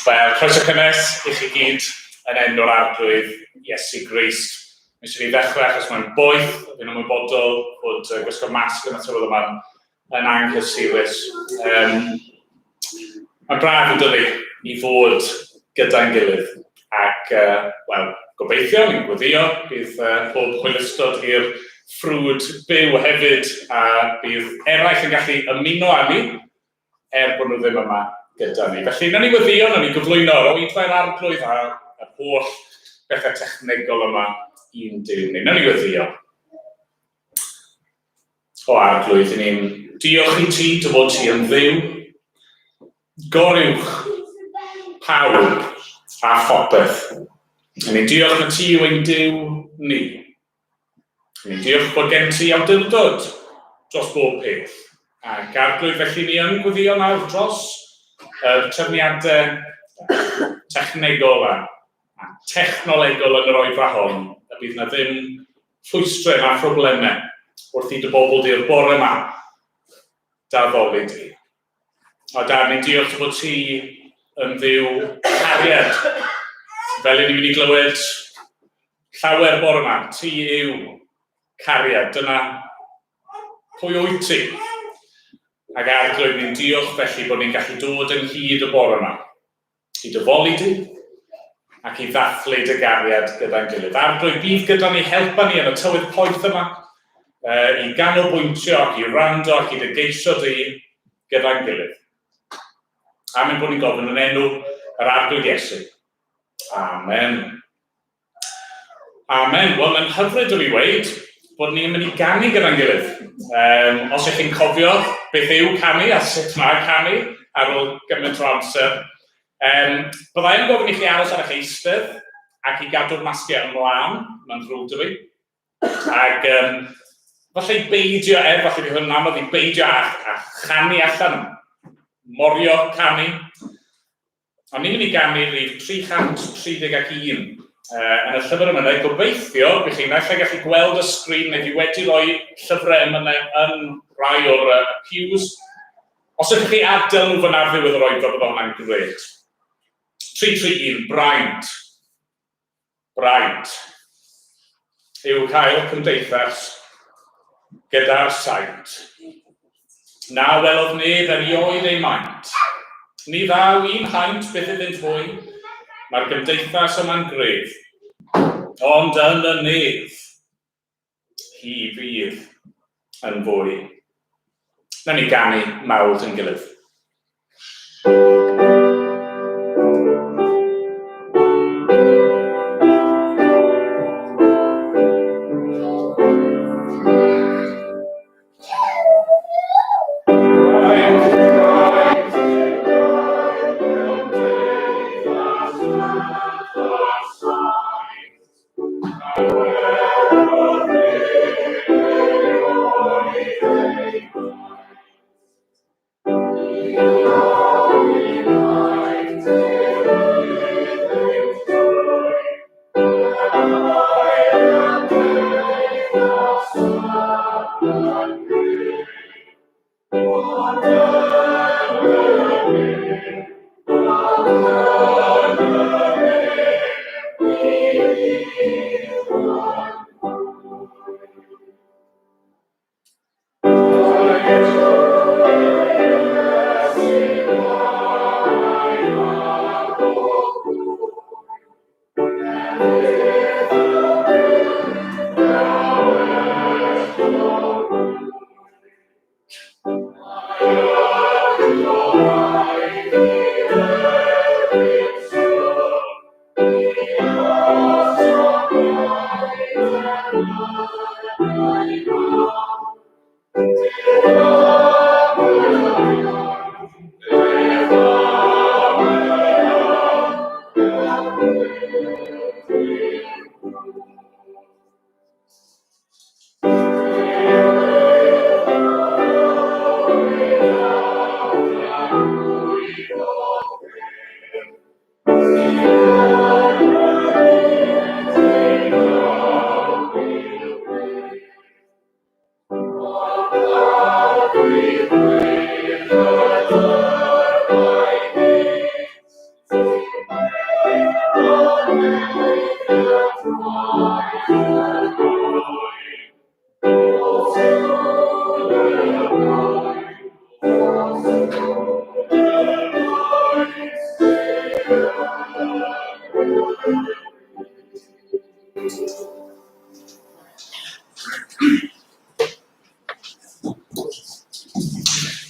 Wel, croeso cynnes i chi gyd yn enw'r Arglwydd Iesu Grist. Nes i fi ddechrau achos mae'n boeth, fi'n ymwybodol bod gwisgo masg yn y tywydd yma yn anghysurus. Um, mae'n braf yn dydi i fod gyda'n gilydd ac, uh, wel, gobeithio, ni'n gweddio, bydd uh, pob hwylustod i'r ffrwd byw hefyd a bydd eraill yn gallu ymuno â ni er bod nhw ddim yma gyda ni. Felly, nawn ni weddio, nawn ni gyflwyno yr oedfa'r arglwydd a'r holl bethau technegol yma i'n Duw ni. Nawn ni weddio. O arglwydd, i ni'n diolch i ti dy fod ti yn ddiw, goruwch pawb a phopeth. I ni'n diolch na ti yw ein Duw ni. I ni'n diolch bod gen ti awdurdod dros bob peth. Ac arglwydd, felly ni yn gweddio nawr dros yr trefniadau technegol a technolegol yn yr oedfa hon, y bydd na ddim rhwystrau na phroblemau wrth i dy bobl di'r bore yma daddoli di. A da, ni'n diolch dy fod ti yn ddiw cariad. Fel i ni'n mynd i glywed llawer bore yma, ti yw cariad. Dyna pwy wyt ti. Ac arglwydd, ni'n diolch felly bod ni'n gallu dod ynghyd y bore yma. i dy foli di, ac i ddathlu dy gariad gyda'n gilydd. Arglwydd, bydd gyda ni, helpa ni yn y tywydd poeth yma, i ganolbwyntio ac i wrando ac i dy geisio di gyda'n gilydd. Amen bod ni'n gofyn yn enw yr Arglwydd Iesu. Amen. Amen. Wel, mae'n hyfryd o fi weid bod ni'n mynd i ganu gyda'n gilydd. Um, os ych chi'n cofio beth yw canu a sut mae canu ar ôl gymaint o amser, um, byddai yn gofyn i chi aros ar eich eistedd ac i gadw'r masgiau ymlaen, mae'n ddrwg dy fi. Ac um, falle i beidio, er falle bydd hwn yn anodd i beidio â, a chanu allan, morio canu. Ond ni'n mynd i ganu rhif 331 yn y llyfr emynau. Gobeithio, bydd chi'n naill ai gallu gweld y sgrin neu fi wedi rhoi llyfrau emynau yn rhai o'r uh, pews. Os ydych chi adael nhw fyna ar ddiwedd yr oedfa, bydda hwnna'n gret. 331, braint. Braint yw cael cymdeithas gyda'r saint. Na welodd neb erioed ei maint. Ni ddaw un haint byth iddynt hwy, mae'r gymdeithas yma'n gref. Ond yn y nef, Hi fydd yn fwy. Nawn ni ganu mawl yn gilydd.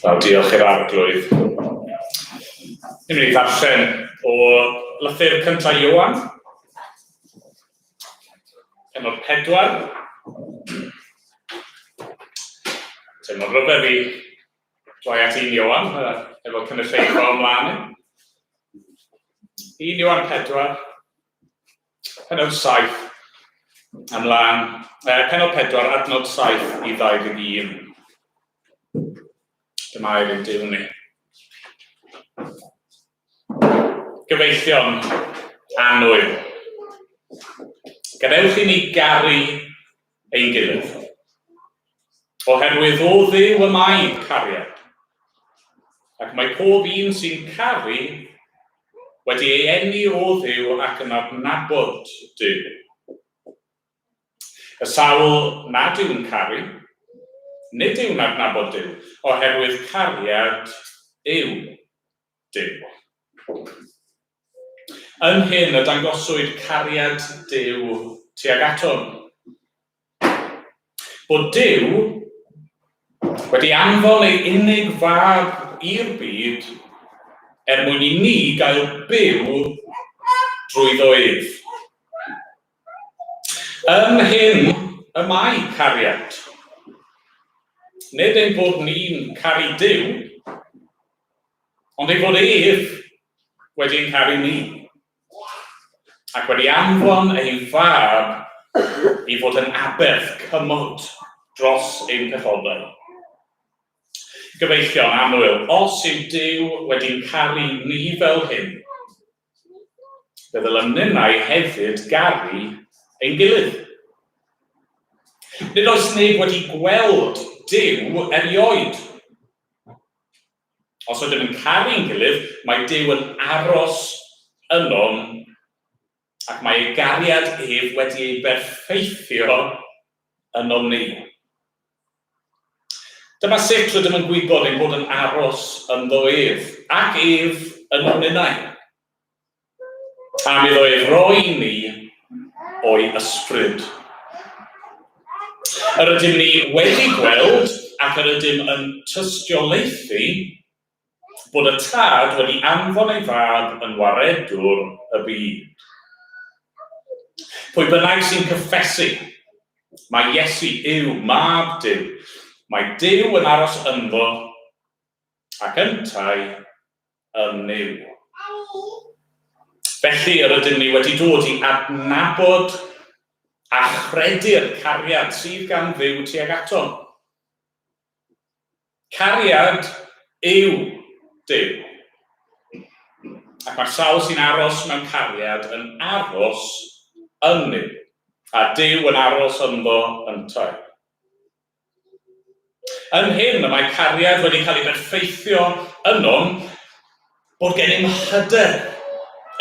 Wel, diolch i'r Arglwydd. Ni'n mynd i ddarllen o lythyr cyntaf Ioan, pennod 4. Teimlo'n rhyfedd i droi at 1 Ioan, efo cynulleidfa o mlaen i. 1 Ioan 4, Pennod 7, ymlaen, pennod 4, adnod 7 i 21. Dyma air ein Duw ni. Gyfeillion annwyl, gadewch i ni garu ein gilydd. Oherwydd o Dduw y mae cariad. Ac mae pob un sy'n caru wedi ei eni o Dduw ac yn adnabod Duw. Y sawl nad yw'n caru, nid yw'n adnabod Duw, oherwydd cariad yw Duw. Yn hyn y dangoswyd cariad Duw tuag atom. Bod Duw wedi anfon ei unig fab i'r byd er mwyn i ni gael byw drwyddo ef. Yn hyn y mae cariad. Nid ein bod ni'n caru Duw, ond ei fod ef wedi ein caru ni, ac wedi anfon ei fab i fod yn aberth cymod dros ein pechodau. Gyfeillion annwyl, os yw Duw wedi'n caru ni fel hyn, fe ddylem ninnau hefyd garu ein gilydd. Nid oes neb wedi gweld Duw erioed. Os ydym yn caru'n gilydd, mae Duw yn aros ynom ac mae ei gariad ef wedi ei berffeithio ynom ni. Dyma sut rydym yn gwybod ein bod yn aros ynddo ef, ac ef ynom ninnau. Am iddo ef roi ni o'i ysbryd. Yr ydym ni wedi gweld ac yr ydym yn tystiolaethu bod y Tad wedi anfon ei Fab yn waredwr y byd. Pwy bynnag sy'n cyffesu mai Iesu yw Mab Duw, mae Duw yn aros ynddo ac yntau yn Nuw. Felly yr ydym ni wedi dod i adnabod a chredu'r cariad sydd gan Dduw tuag atom. Cariad yw Duw. Ac mae'r sawl sy'n aros mewn cariad yn aros yn Nuw, a Duw yn aros ynddo yntau. Yn hyn y mae cariad wedi cael ei berffeithio ynom bod gennym hyder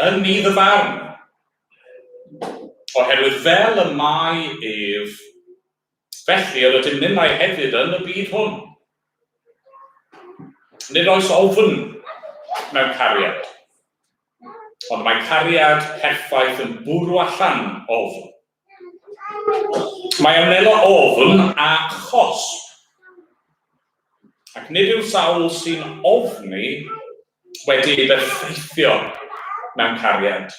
yn nydd y farn. Oherwydd fel y mae ef, felly yr ydym ninnau hefyd yn y byd hwn. Nid oes ofn mewn cariad, ond mae cariad perffaith yn bwrw allan ofn. Mae a wnelo ofn a chosb. Ac nid yw'r sawl sy'n ofni wedi ei berffeithio mewn cariad.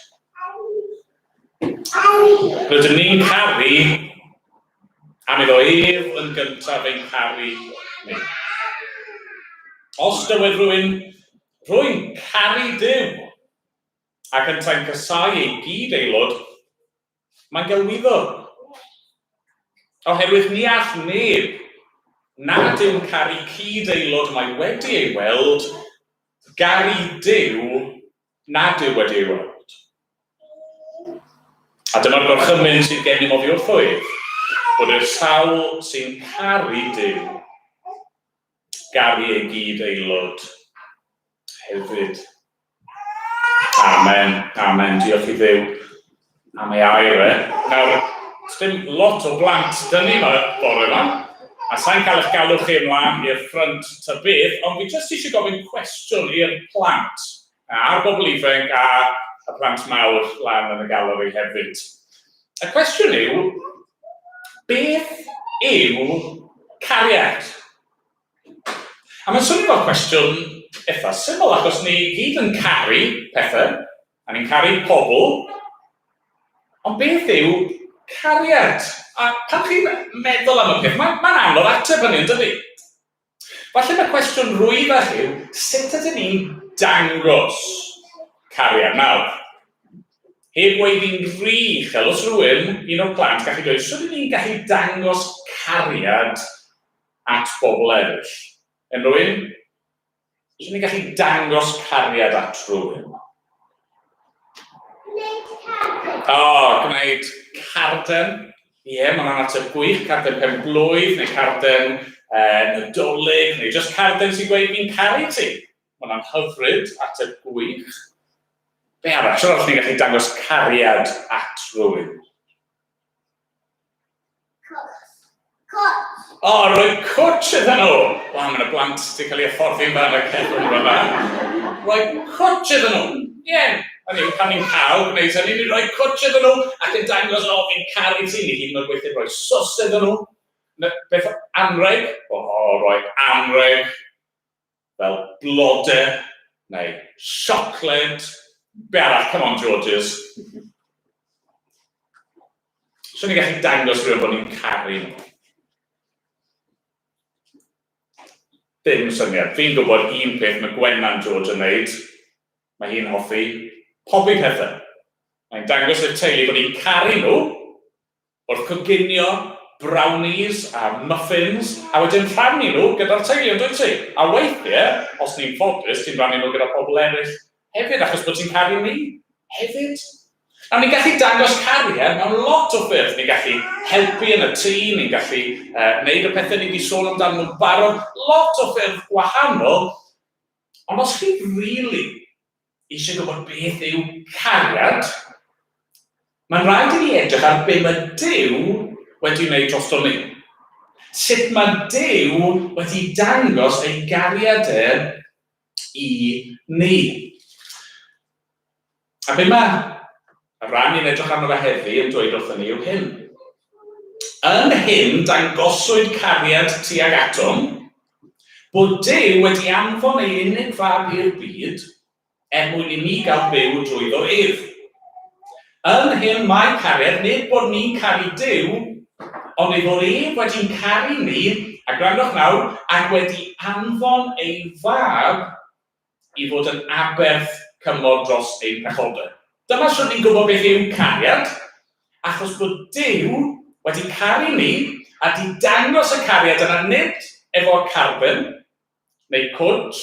Rydym ni'n caru am iddo ef yn gyntaf ein caru ni. Os dywed rhywun, rwy'n caru Duw, ac yntau'n casáu ei gyd-aelod, mae'n gelwyddo. Oherwydd ni all neb nad yw'n caru cyd-aelod mae wedi ei weld, garu Duw nad yw wedi ei weld. A dyma'r gorchymyn sydd gennym oddi wrtho ef, bod i'r sawl sy'n caru Duw garu ei gyd-aelod hefyd. Amen, amen, diolch i Dduw am ei air e. Nawr, dim lot o blant dyn ni yma bore yma, a sa'n cael eich galw chi ymlaen i'r ffrynt ta beth, ond fi jyst eisiau gofyn cwestiwn i'r plant, a'r bobl ifanc a y plant mawr lan yn y galeri hefyd. Y cwestiwn yw, beth yw cariad? A mae'n swnio fel cwestiwn eitha syml, achos ni gyd yn caru pethau, a ni'n caru pobl, ond beth yw cariad? A pan chi'n meddwl am y peth, mae'n mae anodd ateb hynny, yn dydi? Falle mae cwestiwn rwyddach yw, sut ydyn ni'n dangos cariad? Nawr, heb weiddi'n rhy uchel, os rhywun, un o'r plant, gallu dweud, sut ydyn ni'n gallu dangos cariad at bobl eraill. Unrhyw un? Ydyn ni'n gallu dangos cariad at rhywun? Gwneud carden. O, oh, gwneud carden. Ie, yeah, mae hwnna'n ateb gwych. Carden pen blwydd, neu carden Nadolig, neu just carden sy'n gweud fi'n caru ti. Mae hwnna'n hyfryd, ateb gwych. Be arall? Siwr arall ni'n gallu dangos cariad at rhywun? Cwtch. Cwtch. O, rhoi cwtch iddyn nhw! Wel, mae yna blant sy'n cael ei hyfforddi'n dda yn y cefn fan'na. Rhoi cwtch iddyn nhw! Ie, yeah. Hynny yw, pan ni'n cael gwneud hynny, ni'n rhoi cwtch iddyn nhw ac yn dangos, o, fi'n caru ti, ni hyd yn oed weithiau rhoi sws iddyn nhw. Beth anreg? O, rhoi anreg fel blode neu siocled. Be arall? Come on, Georges. So ni'n gallu dangos rhywun bod ni'n caru nhw. Dim syniad. Fi'n gwybod un peth mae Gwennan George yn neud. Mae hi'n hoffi pobi pethau. Mae'n dangos i'r teulu bod hi'n caru nhw, Wrth coginio brownies a muffins, a wedyn rhannu nhw gyda'r teulu, yn dwyt ti? A weithiau, os ni'n ffodus, ti'n rhannu nhw gyda pobl eraill hefyd, achos bod ti'n caru ni hefyd. Nawr, ni'n gallu dangos cariad mewn lot o ffyrdd. Ni'n gallu helpu yn y tŷ, ni'n gallu wneud y pethau ni wedi sôn amdanyn nhw'n barod, lot o ffyrdd gwahanol. Ond os chi really eisiau gwybod beth yw cariad, mae'n rhaid i ni edrych ar be mae Duw wedi wneud drosto ni. Sut mae Duw wedi dangos ei gariad e i ni. A be mae y rhan ni'n edrych arno fe heddi yn dweud wrthyn ni yw hyn. Yn hyn dangoswyd cariad tuag atom, bod Duw wedi anfon ei unig fab i'r byd er mwyn i ni gael byw drwyddo ef. Yn hyn mae cariad, nid bod ni'n caru Duw, ond ei fod ef wedi'n caru ni, a gwrandwch nawr, ac wedi anfon ei fab i fod yn aberth cymod dros ein pechodau. Dyma sut ni'n gwybod beth yw cariad, achos bod Duw wedi caru ni a di dangos y cariad yna nid efo carbon, neu cwtsh,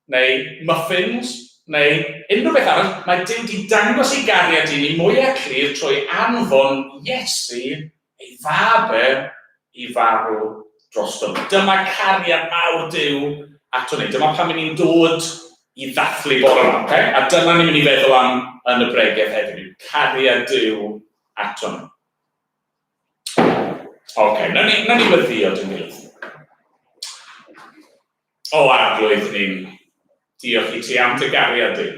neu muffins, neu unrhyw beth arall, mae Duw di dangos ei gariad i ni mwyaf clir trwy anfon Iesu, ei fab e, i farw drosto ni. Dyma cariad mawr Duw ato ni. Dyma pam ni'n dod i ddathlu bore yma. Okay? A dyma ni'n mynd i feddwl am yn y bregeth heddiw, cariad Duw ato ni. Oce, okay, nawn ni, nawn ni weddio dyn gilydd. O, Arglwydd, ni'n diolch i ti am dy gariad di.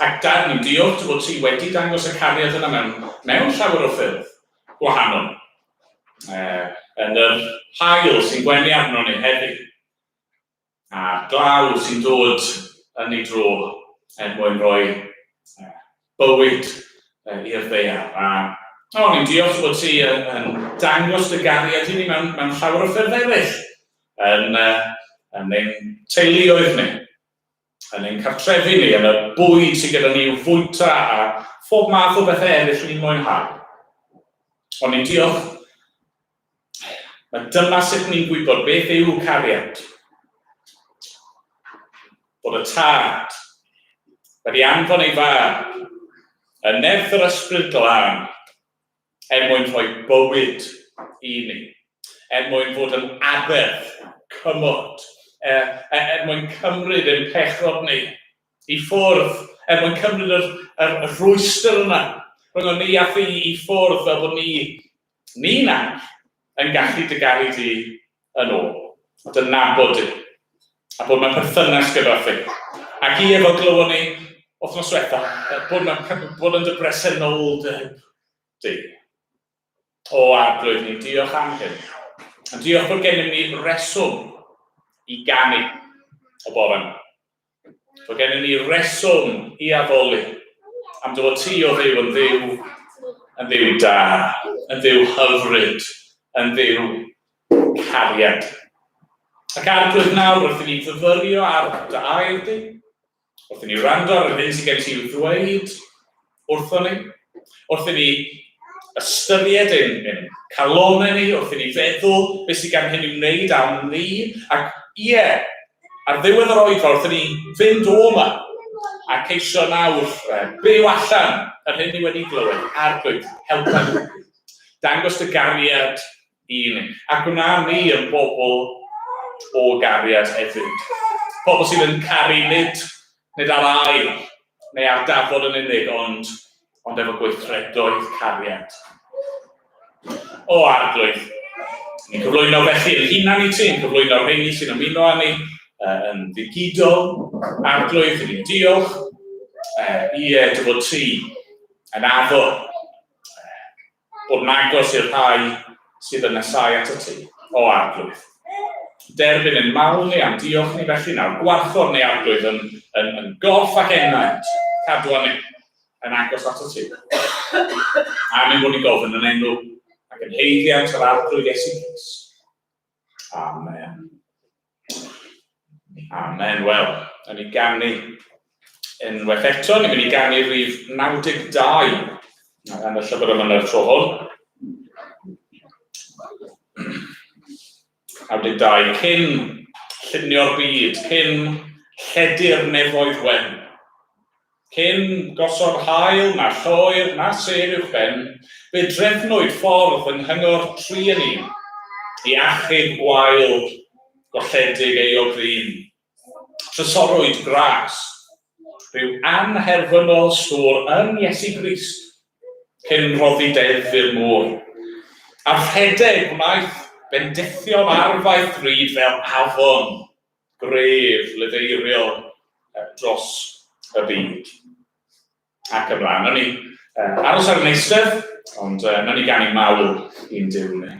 Ac da, ni'n diolch dy fod ti wedi dangos y cariad yna mewn, mewn llawer o ffyrdd gwahanol. Yn yr haul sy'n gwenu arno ni heddi, a'r glaw sy'n dod yn ei dro er mwyn rhoi bywyd i'r ddaear. A o, ni'n diolch bod ti yn, yn dangos dy gariad i ni mewn, mewn llawer o ffyrdd eraill yn, yn ein teuluoedd ni, yn ein cartrefi ni, yn y bwyd sydd gyda ni i'w fwyta a phob math o bethau eraill ni'n mwynhau. Ond ni'n diolch. Mae dyma sut ni'n gwybod beth yw cariad. Bod y tad wedi anfon ei fab yn nerth yr ysbryd glân er mwyn rhoi bywyd i ni, er mwyn fod yn aberth cymod, er, er mwyn cymryd ein pechod ni i ffwrdd, er mwyn cymryd yr, yr, yr rhwystr yna rhwng ni a thi i ffwrdd fel bod ni, ni nawr, yn gallu dy garu di yn ôl, a dy nabod di, a bod mewn perthynas gyda thi. Ac i efo glywon ni wythnos diwetha, bod, mewn, bod yn dy bresenoldeb di. O Arglwydd, ni'n diolch am hyn. A diolch bod gennym ni reswm i ganu y bore yma. Bod gennym ni reswm i addoli am dy fod ti o Dduw yn Dduw, yn Dduw da, yn Dduw hyfryd, yn Dduw cariad. Ac Arglwydd nawr, wrth i ni fyfyrio ar dy air di, wrth i ni wrando ar yr hyn sydd gen ti i'w ddweud wrthon ni, wrth i ni ystyried ein, ein calonau ni, wrth i ni feddwl beth sydd gan hyn i'w wneud am ni, ac ie, ar ddiwedd yr oedfa, wrth i ni fynd o yma a ceisio nawr byw allan yr hyn ni wedi glywed, Arglwydd, helpa ni. Dangos dy gariad i ni. A gwna ni yn bobl o gariad hefyd. Pobl sydd yn caru nid, nid ar air neu ar dafod yn unig, ond, ond efo gweithredoedd cariad. O Arglwydd, ni'n cyflwyno felly yn hunan i ti, yn cyflwyno'r rheini sy'n ymuno â ni yn ddigidol. Arglwydd, ni'n diolch i dy fod ti yn addo bod yn agos i'r rhai sydd yn nesau at y ti, o Arglwydd. Derbyn ein mawl ni a'n diolch ni felly nawr, gwarchod ni Arglwydd yn, yn, yn gorff ac enaid, cadw ni yn agos at y ti. A ni'n bod ni'n gofyn yn enw ac yn heiddiant yr Arglwydd Iesu Grist. Amen. Amen. Wel, yn ni ganu unwaith eto, ni'n mynd i ganu rhif 92 yn y llyfr yma yn y tro hwn. 92, cyn llunio'r byd, cyn lledu'r nefoedd wen. Cyn gosod haul na lloer na sêr uwchben, fe drefnwyd ffordd yng nghyngor trueni i achub gwael golledig euog ddyn. Trysorwyd gras, rhyw anherfynol stôr yn Iesu Grist, cyn rhoddi deddf i'r môr. A rhedeg wnaeth bendithion arfaeth drud fel afon gref ledeiriol dros y byd. Ac ymlaen. Nawn ni aros ar yn eistedd. Ond na ni ganu mawl i'n Duw ni.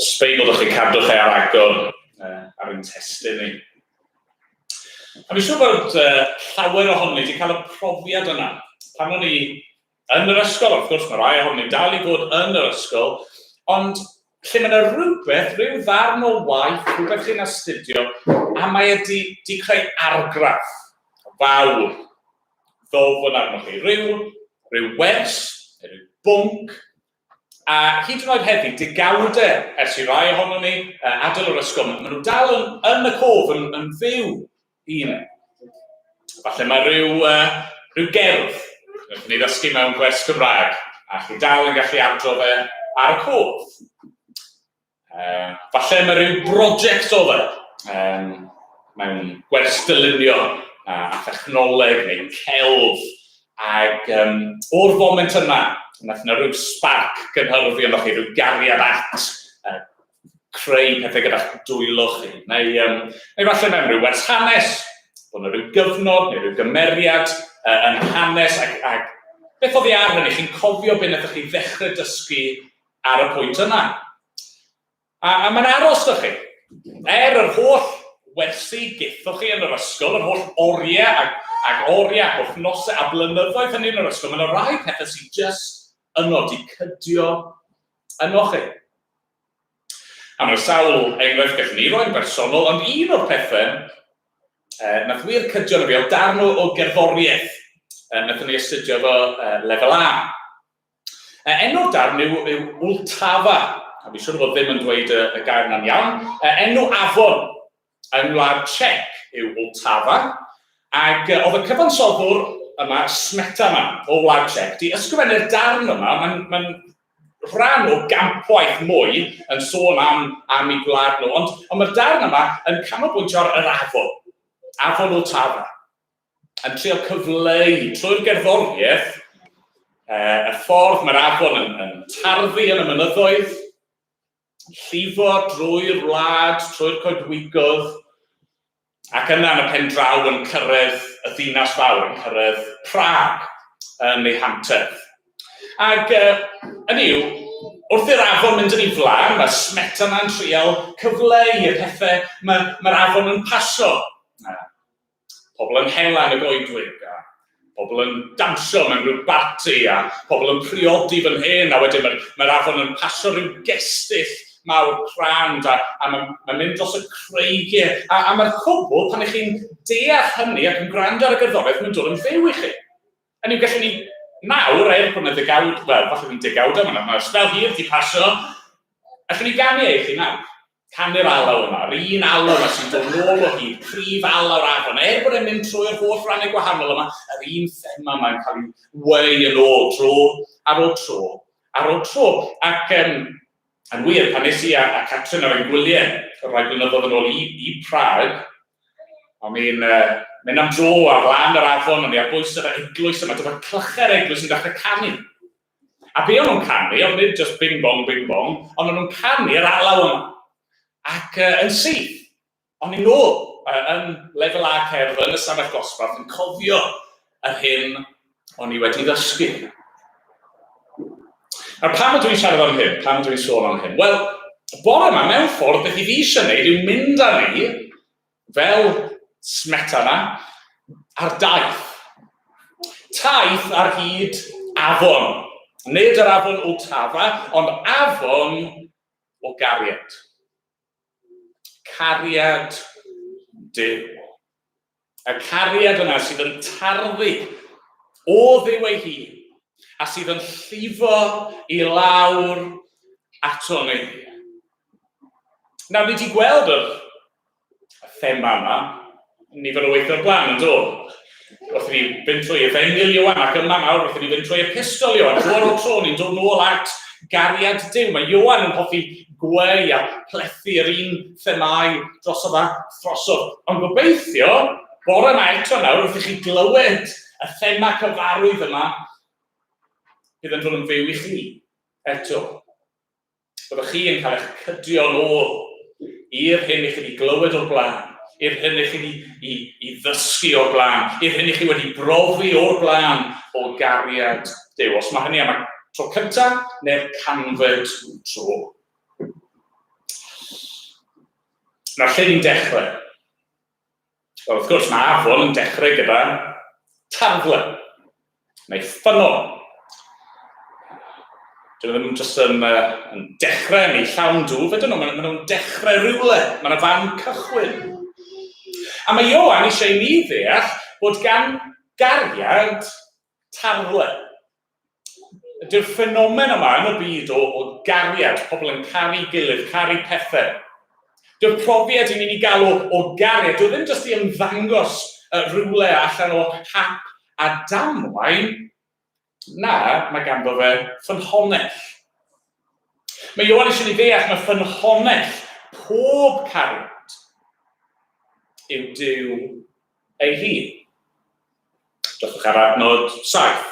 Os Beibl ydych chi'n cadw chi ar agor ar ein testun ni. A fi'n siŵr bod llawer ohonon ni wedi cael y profiad yna. Pan o'n i yn yr ysgol, wrth gwrs, mae rai ohonon ni'n dal i fod yn yr ysgol, ond lle mae yna rhywbeth, rhyw ddarn o waith, rhywbeth chi'n astudio, a mae e di, di creu argraff fawr ddofn arnoch chi. Rhyw, rhyw wers, neu rhyw bwnc, a hyd yn oed heddi, degawdau ers i rai ohonon ni adael yr ysgol, maen nhw dal yn, yn y cof, yn, yn fyw i ni. Falle mae rhyw, rhyw gerdd wnaethon ni ddysgu mewn gwers Gymraeg, a chi dal yn gallu adrodd e ar y cof. Falle mae rhyw brosiect o fe, mewn gwers dylunio a thechnoleg neu celf, ac o'r foment yna, wnaeth yna rhyw sparc gynhyrfu ynddo chi, rhyw gariad at creu pethau gyda'ch dwylo chi. Neu, neu falle mewn rhyw wers hanes, bod yna rhyw gyfnod neu rhyw gymeriad yn hanes, ac, ac beth oedd i ar hynny, chi'n cofio beth wnaethoch chi ddechrau dysgu ar y pwynt yna. A, a mae'n aros da chi. Er yr holl wersi gethoch chi yn yr ysgol, yr holl oriau ac, ac oriau ac wythnosau a blynyddoedd hynny yn yr ysgol, mae yna rai pethau sydd just yno, di cydio yno chi. A mae sawl enghraifft gallwn ni roi'n bersonol, ond un o'r pethau nath wir cydio yno fi, oedd darn o, o gerddoriaeth nathon ni astudio efo lefel A. Enw'r darn yw, yw Wltava, a fi siŵr fod ddim yn dweud y, y gair yna'n iawn. Enw afon yng Ngwlad Czech yw Wltava, ac oedd y cyfansoddwr yma, Smetana, o Wlad Czech, di ysgrifennu'r darn yma, mae'n mae rhan o gampwaith mwy yn sôn am, am eu gwlad nhw, ond, ond mae'r darn yma yn canolbwyntio ar yr afon, afon Wltava. yn trio cyfleu trwy'r gerddoriaeth y ffordd mae'r afon yn, yn tarddu yn y mynyddoedd, llifo drwy'r wlad, trwy'r coedwigoedd, ac yna yn y pen draw yn cyrraedd y ddinas fawr, yn cyrraedd Prag yn ei hanterth. Ac hynny yw, wrth i'r afon mynd yn ei flaen, mae Smetana yn trial cyfleu y pethau mae'r mae afon yn pasio. Pobl yn hela yn y goedwig, a pobl yn dansio mewn rhyw barti, a pobl yn priodi fan hyn, a wedyn mae'r mae afon yn pasio rhyw gestyll mawr crand, a, a mae'n ma mynd dros y creigiau. A, a mae'r cwbl, pan ych chi'n deall hynny ac yn gwrando ar y gerddoriaeth, mae'n dod yn fyw i chi. Hynny yw, gallwn ni nawr, er bod yna ddegawd, wel, falle ddim degawdau, mae'n ma sbel hir wedi pasio, allwn ni ganu e i chi nawr. Canu'r alaw yma, yr un alaw yma sy'n dod nôl o hyd, prif alaw'r afon. Er bod e'n mynd trwy'r holl rannau gwahanol yma, yr un thema yma'n cael ei weu yn ôl dro ar ôl tro ar ôl tro. Ac um, yn wir, pan nes i a, a Catrin ar ein gwyliau rhai blynyddoedd yn ôl i, i Prague, o'n i'n uh, mynd am dro ar lan yr afon, o'n i ar bwys yr eglwys yma, dyma clychau'r eglwys yn dechrau canu. A be o'n nhw'n canu, oedd nid just bing bong, bing bong, ond o'n nhw'n canu yr alaw yma. Ac uh, yn syth, o'n i'n ôl uh, yn lefel A cerdd yn y stafell dosbarth yn cofio yr hyn o'n i wedi ddysgu. Nawr, pam ydw i'n siarad am hyn? Pam ydw i'n sôn am hyn? Wel, bore yma, mewn ffordd, beth i fi eisiau gwneud yw mynd â ni, fel Smetana, ar daith. Taith ar hyd afon. Nid yr afon Vltava, ond afon o gariad. Cariad Duw. Y cariad yna sydd yn tarddu o Dduw ei hun a sydd yn llifo i lawr ato ni. Nawr, ni wedi gweld yr thema yma nifer o weithiau o'r blaen, yn do? Wrth i ni fynd trwy Efengyl Ioan ac yma nawr wrth i ni fynd trwy Epistol Ioan, dro ar ôl tro ni'n dod nôl at gariad Duw. Mae Ioan yn hoffi gweu a plethu yr un themâu drosodd a throsodd. Ond gobeithio, bore yma eto nawr, wrth i chi glywed y thema cyfarwydd yma, bydd yn dod yn fyw i chi eto. Byddwch chi yn cael eich cydio'n ôl i'r hyn i chi wedi glywed o'r blaen, i'r hyn i chi wedi i, i ddysgu o'r blaen, i'r hyn i chi wedi brofi o'r blaen o gariad Duw. Os mae hynny am y tro cyntaf neu'r canfed tro. Nawr, lle ni'n dechrau? Wel, wrth gwrs, mae afon yn dechrau gyda tarddle, neu ffynnon. Dyn nhw ddim jyst yn, uh, yn dechrau neu llawn dŵr, fedyn nhw, maen nhw'n dechrau rhywle, mae yna fan cychwyn. A mae Ioan eisiau i ni ddeall bod gan gariad tarddle. Ydy'r ffenomen yma yn y byd o, o gariad, pobl yn caru gilydd, caru pethau. Dyw'r profiad i ni'n ei gael o, o gariad, dyw e ddim jyst i ymddangos uh, rhywle allan o hap a damwain. Na, mae ganddo fe ffynhonnell. Mae Ioan eisiau ni ddeall mae ffynhonnell pob cariad yw Duw ei hun. Drychwch ar adnod 7.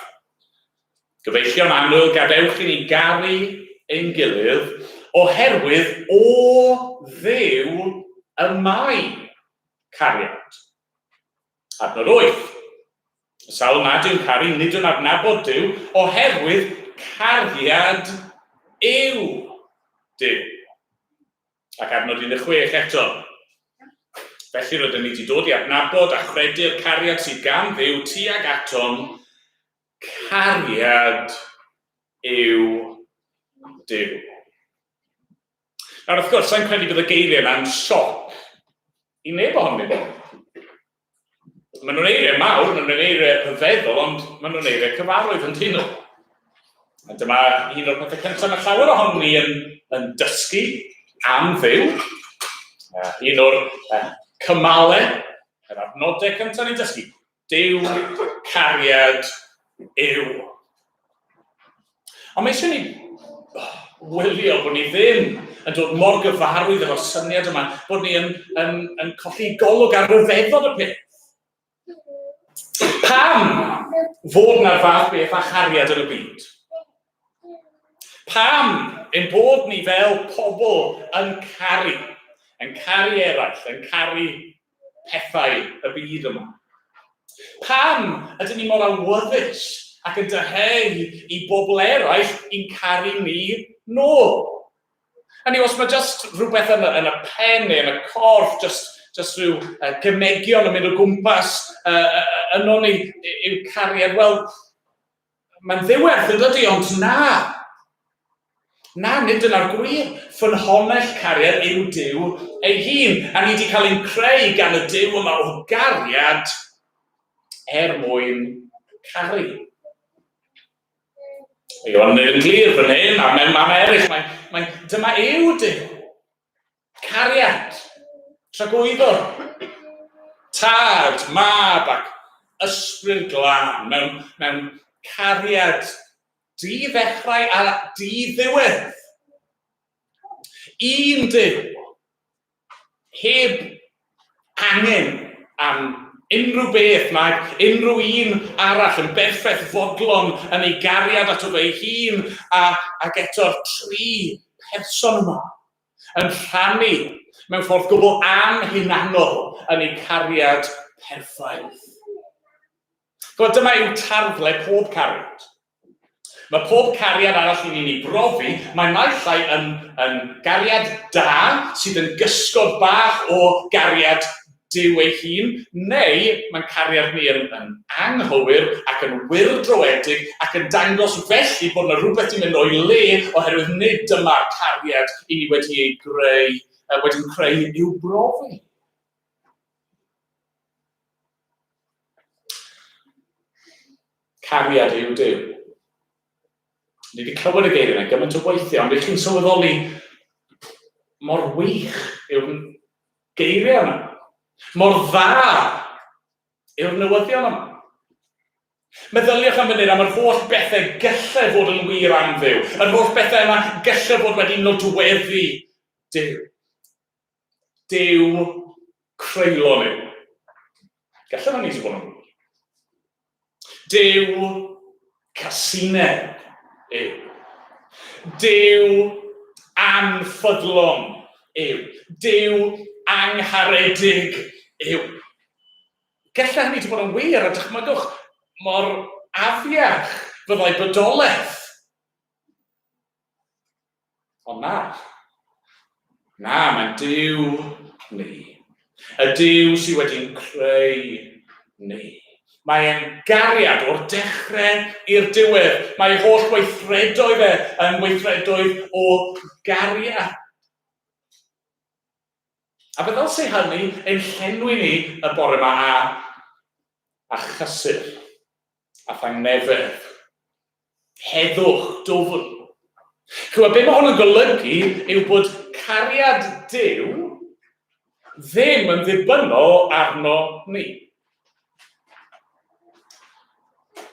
Gyfeillion annwyl, gadewch i ni garu ein gilydd, oherwydd o Dduw y mae cariad. Adnod 8. Y sawl nad yw'n caru, nid yw'n adnabod Duw, oherwydd cariad yw Duw. Ac adnod 16 eto. Felly rydym ni wedi dod i adnabod a chredu'r cariad sydd gan Dduw tuag atom, cariad yw Duw. Nawr, wrth gwrs, sa'n credu bydd y geiriau yna'n sioc i neb ohonom ni. Maen nhw'n eiriau mawr, maen nhw'n eiriau rhyfeddol, ond maen nhw'n eiriau cyfarwydd yn dyn nhw. A dyma un o'r pethau cyntaf mae llawer ohonom ni yn, yn dysgu am Dduw. Un o'r cymalau, yr adnodau cyntaf ni'n dysgu. Duw, cariad, yw. Ond mae eisiau ni wylio bod ni ddim yn dod mor gyfarwydd efo'r syniad yma, bod ni yn, yn, yn colli golwg ar ryfeddod y peth. Pam fod na'r fath beth â chariad yn y byd? Pam ein bod ni fel pobl yn caru, yn caru eraill, yn caru pethau y byd yma? Pam ydyn ni mor awyddus ac yn dyheu i bobl eraill i'n caru ni nôl? Hynny os mae just rhywbeth yn y, yn y pen neu yn y corff, just, just rhyw gemegion yn mynd o gwmpas uh, yno ni yw cariad, wel, mae'n ddiwerth yn dydy, ond na. Na, nid dyna'r gwir. Ffynhonnell cariad yw Duw ei hun. A ni wedi cael ein creu gan y Duw yma o gariad er mwyn caru. Mae Ioan yn glir fan hyn, a mewn man eraill, mae, mae, dyma yw Duw. Cariad, tragwyddol, tad, mab ac ysbryd glân mewn, mewn cariad di-ddechrau a di-ddiwedd. Un Duw, heb angen am unrhyw beth nag unrhyw un arall yn berffaith fodlon yn ei gariad ato fe ei hun a, ac eto'r tri person yma yn rhannu mewn ffordd gwbl anhunanol yn eu cariad perffaith. Chymod, dyma yw tarddle pob cariad. Mae pob cariad arall i ni'n ei brofi, mae naill ai yn, yn gariad da, sydd yn gysgod bach o gariad Duw ei hun, neu mae'n cariad ni yn, yn anghywir ac yn wyrdroedig ac yn dangos felly bod yna rhywbeth yn mynd o'i le oherwydd nid dyma'r cariad i ni wedi ei greu, wedi'n creu i'w brofi. Cariad yw Duw. Ni wedi clywed y geiriau yna gymaint o weithiau, ond ydych chi'n sylweddoli mor wych yw'r geiriau yma. Mor dda yw'r newyddion yma. Meddyliwch am funud am yr holl bethau gallai fod yn wir am Dduw, yr holl bethau yma gallai fod wedi nodweddu Duw. Duw creulon yw. Gallai hynny wedi bod yn wir. Duw casineb yw. Duw anffyddlon yw. Duw angharedig yw. Gallai hynny wedi bod yn wir, a dychmygwch mor afiach fyddai bodolaeth. Ond na. Na, mae'n Duw ni. Y Duw sydd wedi'n creu ni. Mae e'n gariad o'r dechrau i'r diwedd. Mae ei holl weithredoedd e yn weithredoedd o gariad. A fe ddylse hynny ein llenwi ni y bore yma a, a chysur a thangnefedd. Heddwch dwfn. Chymod, be mae hwn yn golygu yw bod cariad Duw ddim yn ddibynnol arno ni.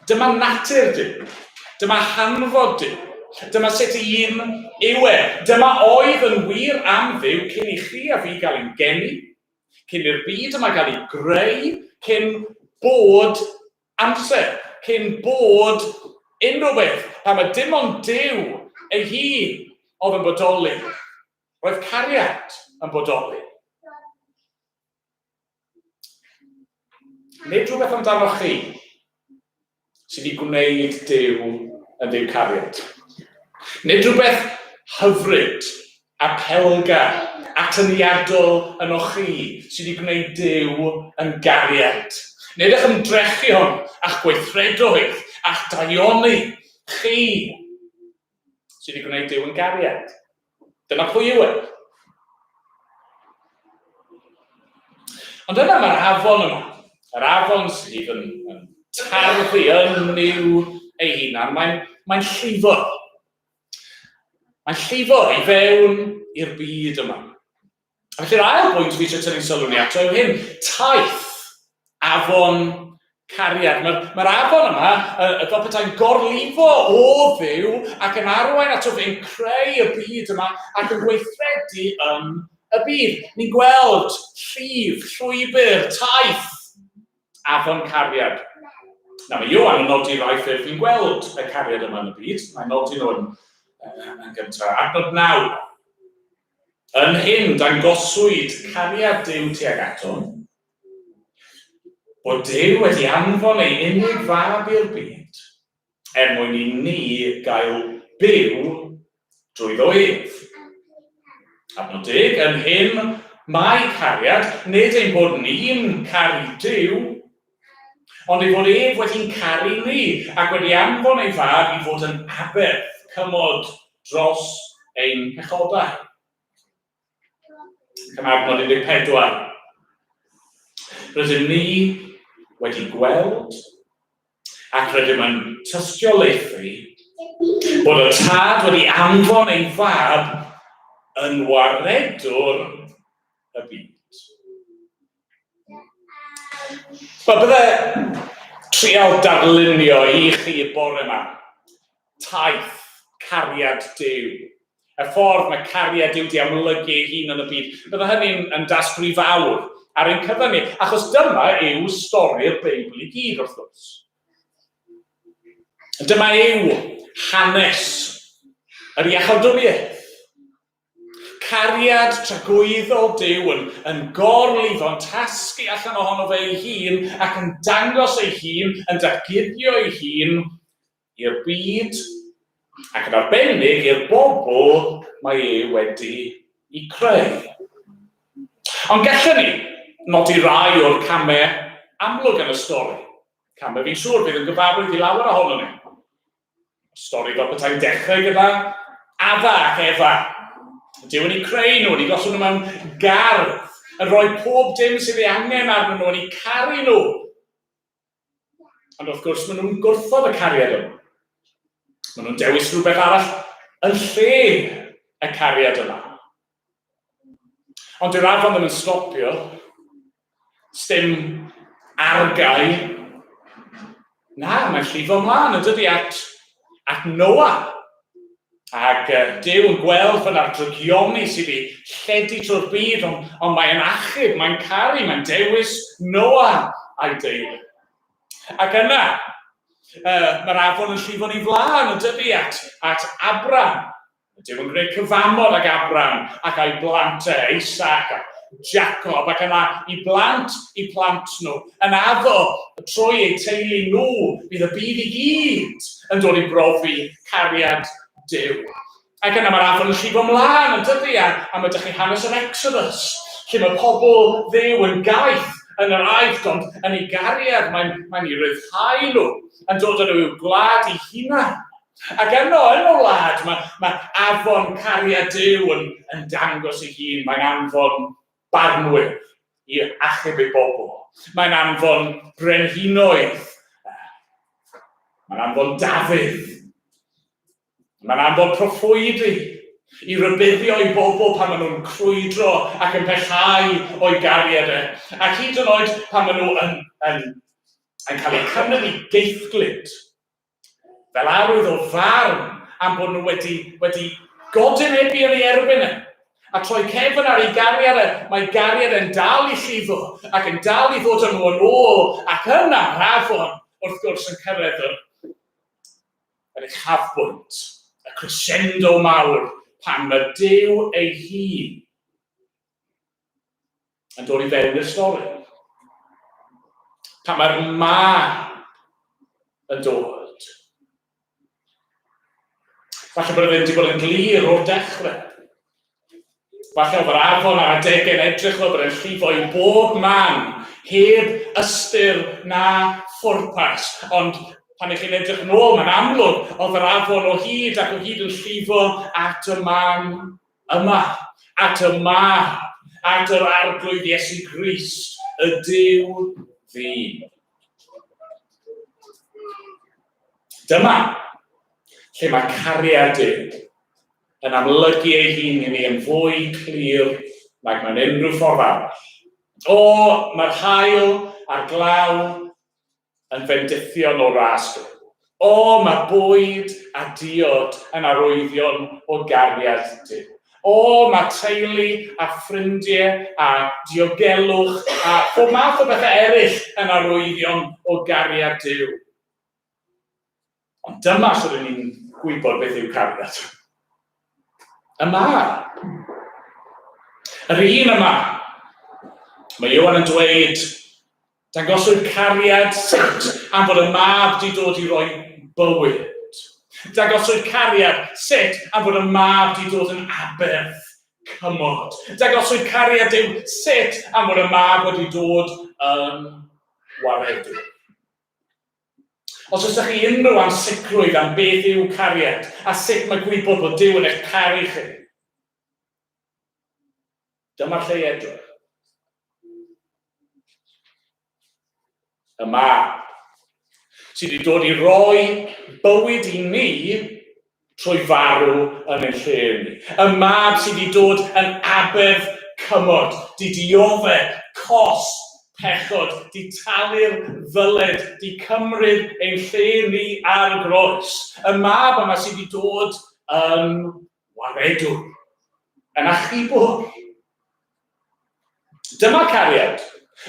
Dyma natur Duw. Dyma hanfod Duw. Dyma sut un yw e. Dyma oedd yn wir am Dduw cyn i chi a fi gael ein geni, cyn i'r byd yma gael ei greu, cyn bod amser, cyn bod unrhyw beth, pan mae dim ond Duw ei hun oedd yn bodoli. Roedd cariad yn bodoli. Nid rhywbeth amdanoch chi sydd wedi gwneud Duw yn Dduw cariad. Nid rhywbeth hyfryd, apelgar, atyniadol ynoch chi sydd wedi gwneud Duw yn gariad. Nid eich ymdrechion a'ch gweithredoedd a'ch daioni chi sydd wedi gwneud Duw yn gariad. Dyna pwy yw e. Ond yna mae'r afon yma, yr afon sydd yn, yn tarddu yn Nuw ei hunan, mae'n mae llifo. Mae'n llifo i fewn i'r byd yma. A felly'r ail bwynt fi eisiau tynnu sylw ni ato yw hyn, taith afon cariad. Mae'r mae afon yma, uh, fel petai'n gorlifo o Dduw ac yn arwain ato fe'n creu y byd yma ac yn gweithredu yn y byd. Ni'n gweld llif, llwybr, taith afon cariad. Nawr, mae Ioan yn nodi rai ffyrdd ni'n gweld y cariad yma yn y byd. Mae'n nodi nhw yn, yn gyntaf. Adnod 9. Yn hyn, dangoswyd cariad Duw tuag atom, bod Duw wedi anfon ei unig fab i'r byd, er mwyn i ni gael byw drwyddo ef. Adnod 10, yn hyn mae cariad, nid ein bod ni'n caru Duw, ond ei fod ef wedi'n caru ni ac wedi anfon ei fab i fod yn aberth, cymod, dros ein pechodau. Ac yn adnod 14, rydym ni wedi gweld ac rydym yn tystiolaethu bod y Tad wedi anfon ei Fab yn waredwr y byd. Wel, bydde trial darlunio i chi y bore yma taith cariad Duw. Y ffordd mae cariad Duw di amlygu ei hun yn y byd. Bydde hynny'n yn dasg rhy fawr ar ein cyfer ni, achos dyma yw stori'r Beibl i gyd, wrth gwrs. Dyma yw hanes yr iachawdwriaeth. Cariad tragwyddol Duw yn, yn gorlifo'n tasgu allan ohono fe ei hun ac yn dangos ei hun, yn datguddio ei hun i'r byd ac yn arbennig i'r bobl mae e wedi i creu. Ond gallwn ni nodi rai o'r camau amlwg yn y stori. Camau fi'n siŵr fydd yn gyfarwydd i lawer ohono ni. Stori fel petai'n dechrau gyda Adda ac Efa. Duw yn eu creu nhw, yn eu gosod nhw mewn gardd, yn rhoi pob dim sydd ei angen arnyn nhw, yn eu caru nhw. Ond wrth gwrs, maen nhw'n gwrthod y cariad yma. Maen nhw'n dewis rhywbeth arall yn lle y cariad yma. Ond dyw'r afon ddim yn stopio. Sdim argau. Na, mae'n llifo ymlaen yn dydy at, at Noah. Ac Duw yn gweld fyna'r drygioni sydd wedi lledu trwy'r byd, ond, ond mae'n achub, mae'n caru, mae'n dewis Noah a'i deulu. Ac yna, mae'r afon yn llifo'n ei flaen yn dydy at, at Abram. Duw yn gwneud cyfamod ag Abram ac a'i blant e, Isaac a Jacob, ac yna i blant i plant nhw, yn addo trwy eu teulu nhw, bydd y byd i gyd yn dod i brofi cariad Duw. Ac yna mae'r afon yn llifo mlaen yn dydy, a, a mae ydych chi hanes yr Exodus, lle mae pobl Dduw yn gaeth yn yr Aifft, ond yn ei gariad mae'n mae ei ryddhau nhw, yn dod â nhw i'w gwlad eu hunain. Ac yno, yn y wlad, mae, mae afon cariad Duw yn, yn dangos ei hun. Mae'n anfon barnwyr i achub ei bobl. Mae'n anfon brenhinoedd. Mae'n anfon Dafydd. Mae'n anfon proffwydi i rybuddio i bobl pan maen nhw'n crwydro ac yn pellhau o'i gariad e. Ac hyd yn oed pan maen nhw yn, yn, yn cael eu cymryd i geithglyd Fel arwydd o farn am bod nhw wedi, wedi godynebu yn ei erbyn e. A troi cefn ar ei gariad e, mae gariad e'n dal i llifo ac yn dal i ddod â nhw yn ôl ac yna mae'r afon, wrth gwrs, yn cyrraedd yr, yr uchafbwynt, y crescendo mawr pan mae Duw ei hun yn dod i fewn i'r stori. Pan mae'r mab yn dod. Falle bod e ddim wedi bod yn glir o'r dechrau. Falle oedd yr afon ar adegau'n edrych fel bod e'n llifo i bob man, heb ystyr na phwrpas. Ond pan ych chi'n edrych yn ôl, mae'n amlwg oedd yr afon o hyd ac o hyd yn llifo at y man Yma, at y Mab, at yr Arglwydd Iesu Grist, y Duw ddyn. Dyma lle mae cariad Duw yn amlygu ei hun i ni yn fwy clir nag mewn unrhyw ffordd arall. O, mae'r haul a'r glaw yn fendithion o ras Duw. O, mae bwyd a diod yn arwyddion o gariad Duw. O, mae teulu a ffrindiau a diogelwch a phob math o bethau eraill yn arwyddion o gariad Duw. Ond dyma sut rydyn ni'n gwybod beth yw cariad. Y mab. Yr un yma. Mae Ioan yn dweud, Dangoswyd cariad sut am fod y mab 'di dod i roi bywyd. Dangoswyd cariad sut am fod y mab 'di dod yn aberth cymod. Dangoswyd cariad Duw sut am fod y mab wedi dod yn waredwr. Os oes chi unrhyw ansicrwydd am beth yw cariad a sut mae gwybod bod Duw yn eich caru chi, dyma'r lle i edrych. Y mab sydd wedi dod i roi bywyd i ni trwy farw yn ein lle ni. Y mab sydd wedi dod yn aberth cymod, di diodde cost pechod, di talu'r ddyled, di cymryd ein lle ni ar y groes. Y mab yma sydd wedi dod yn waredwr, yn achubwr. Dyma cariad.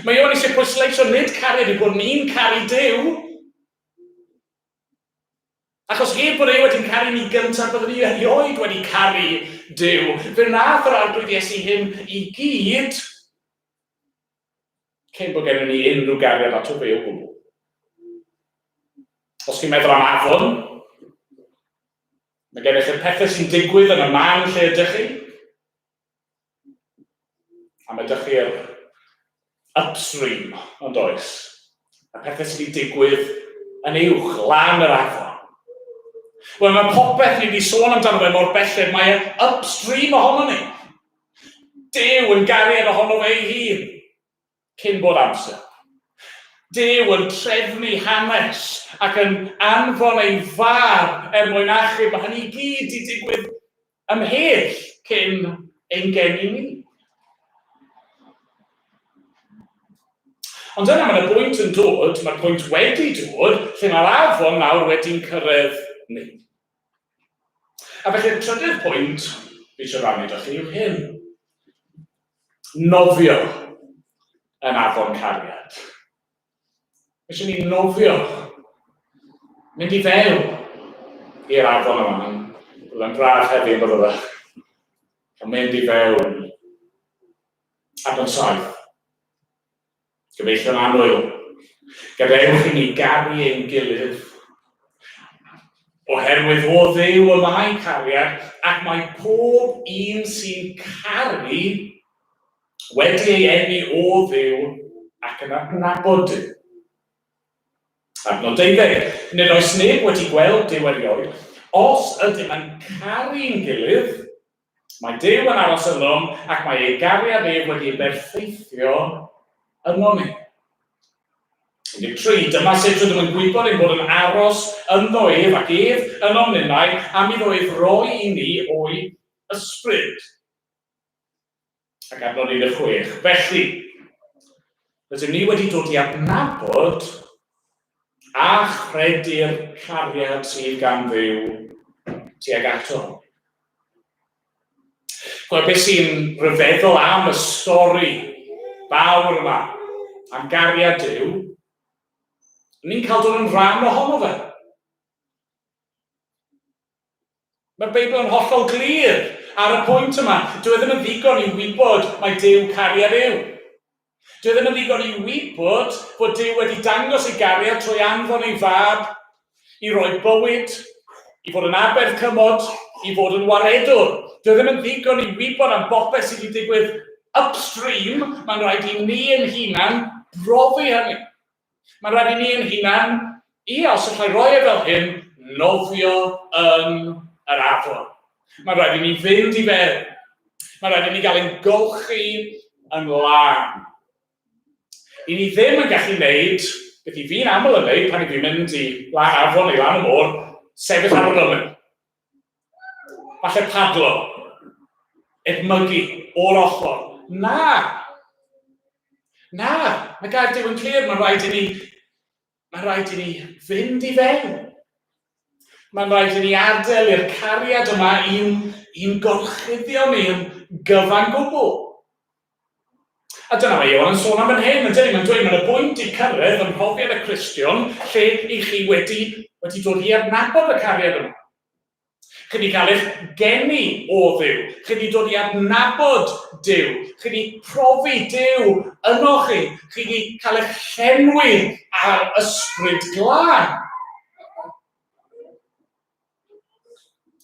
Mae Ioan eisiau pwysleisio nid cariad yw bod ni'n caru Duw, achos heb bod e wedi'n caru ni gyntaf, byddwn ni erioed wedi caru Duw. Fe wnaeth yr Arglwydd Iesu hyn i gyd cyn bod gennym ni unrhyw gariad ato fe o gwbl. Os chi'n meddwl am afon, mae gennych chi'r pethau sy'n digwydd yn y man lle ydych chi, A mae dych chi'r upstream, ond oes? Y pethau sydd wedi digwydd yn uwch, lan yr afon. Wel, mae popeth ni wedi sôn amdano fe mor belled, mae e upstream ohono ni. Duw yn gariad ohono fe ei hun. cyn bod amser. Duw yn trefnu hanes ac yn anfon ei fab er mwyn achub, mae hynny i gyd 'di digwydd ymhell cyn ein geni ni. Ond yna mae yna bwynt yn dod, mae'r pwynt wedi dod, lle mae'r afon nawr wedi'n cyrraedd ni. A felly'r trydydd pwynt fi eisiau rannu 'da chi yw hyn. Nofio yn afon cariad. Mae eisiau ni nofio, mynd i fewn i'r afon yma. Mae'n braf heddiw yn bydde fe. Cael mynd i fewn. Adnod 7. Gyfeillion annwyl, gadewch i ni garu ein gilydd, oherwydd o Dduw y mae cariad, ac mae pob un sy'n caru wedi ei eni o Dduw ac yn adnabod Duw. Adnod 12. Nid oes neb wedi gweld Duw erioed. Os ydym yn caru'n gilydd, Mae Duw yn aros ynom ac mae ei gariad ef wedi ei berffeithio ynom ni. 13. Dyma sut rydym yn gwybod ein bod yn aros ynddo ef ac ef ynom ninnau am iddo ef roi i ni o'i ysbryd. Ac adnod 16. Felly, rydym ni wedi dod i adnabod a chredu'r cariad sydd gan Dduw tuag ato. Wel, beth sy'n rhyfeddol am y stori fawr yma, am gariad Duw, ni'n cael dod yn rhan ohono fe. Mae'r Beibl yn hollol glir ar y pwynt yma. Dyw e ddim yn ddigon i wybod mai Duw cariad yw. Dyw e ddim yn ddigon i wybod bod Duw wedi dangos ei gariad trwy anfon ei fab i roi bywyd, i fod yn aberth cymod, i fod yn waredwr. Dyw e ddim yn ddigon i wybod am bopeth sydd wedi digwydd upstream, mae'n rhaid i ni ein hunan brofi hynny. Mae'n rhaid i ni ein hunan, ie, os allai roi e fel hyn, nofio yn yr afon. Mae'n rhaid i ni fynd i fewn. Mae'n rhaid i ni gael ein golchi yn lân. I ni ddim yn gallu wneud beth i fi'n aml yn wneud pan i fi'n mynd i lan afon neu lan y môr, sefyll ar yr ymyl. Falle padlo. Edmygu o'r ochr. Na! Na! Mae gair Duw yn clir, mae'n rhaid i ni, mae'n rhaid i ni fynd i fewn. Mae'n rhaid i ni adael i'r cariad yma i'n, i'n gorchuddio ni yn gyfan gwbl. A dyna mae Ioan yn sôn am fan hyn, yn dydi? Mae'n dweud, mae'n y bwynt i cyrraedd ym mhrofiad y Cristion lle i chi wedi, wedi dod i adnabod y cariad yma. Chi wedi cael eich geni o Dduw. Chi wedi dod i adnabod Duw. Chi wedi profi Duw yno chi. Chi wedi cael eich llenwi ar ysbryd glân.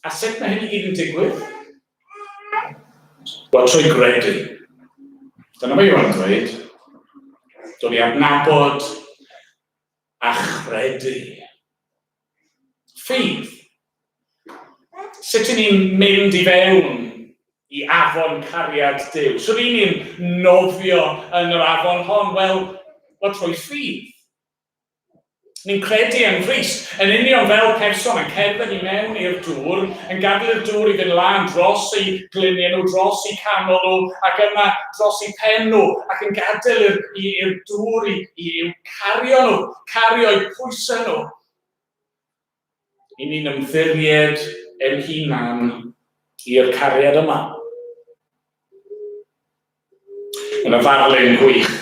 A sut mae hyn i gyd yn digwydd? Wel, trwy gredu. Dyna mae Ioan yn dweud. Dod i adnabod a chredu. Ffydd. Sut y'n ni'n mynd i fewn i afon cariad Duw? Sut y'n ni'n nofio yn yr afon hon? Wel, wel trwy ffydd. Ni'n credu yng Nghrist, yn union fel person yn cerdded i mewn i'r dŵr, yn gadael i'r dŵr i fynd lan dros eu gliniau nhw, dros eu canol nhw, ac yna dros eu pen nhw, ac yn gadael i'r, i'r dŵr i, i, i'w cario nhw, cario eu pwysau nhw. I ni'n ymddiried ein hunan i'r cariad yma. Mae yna ddarlun gwych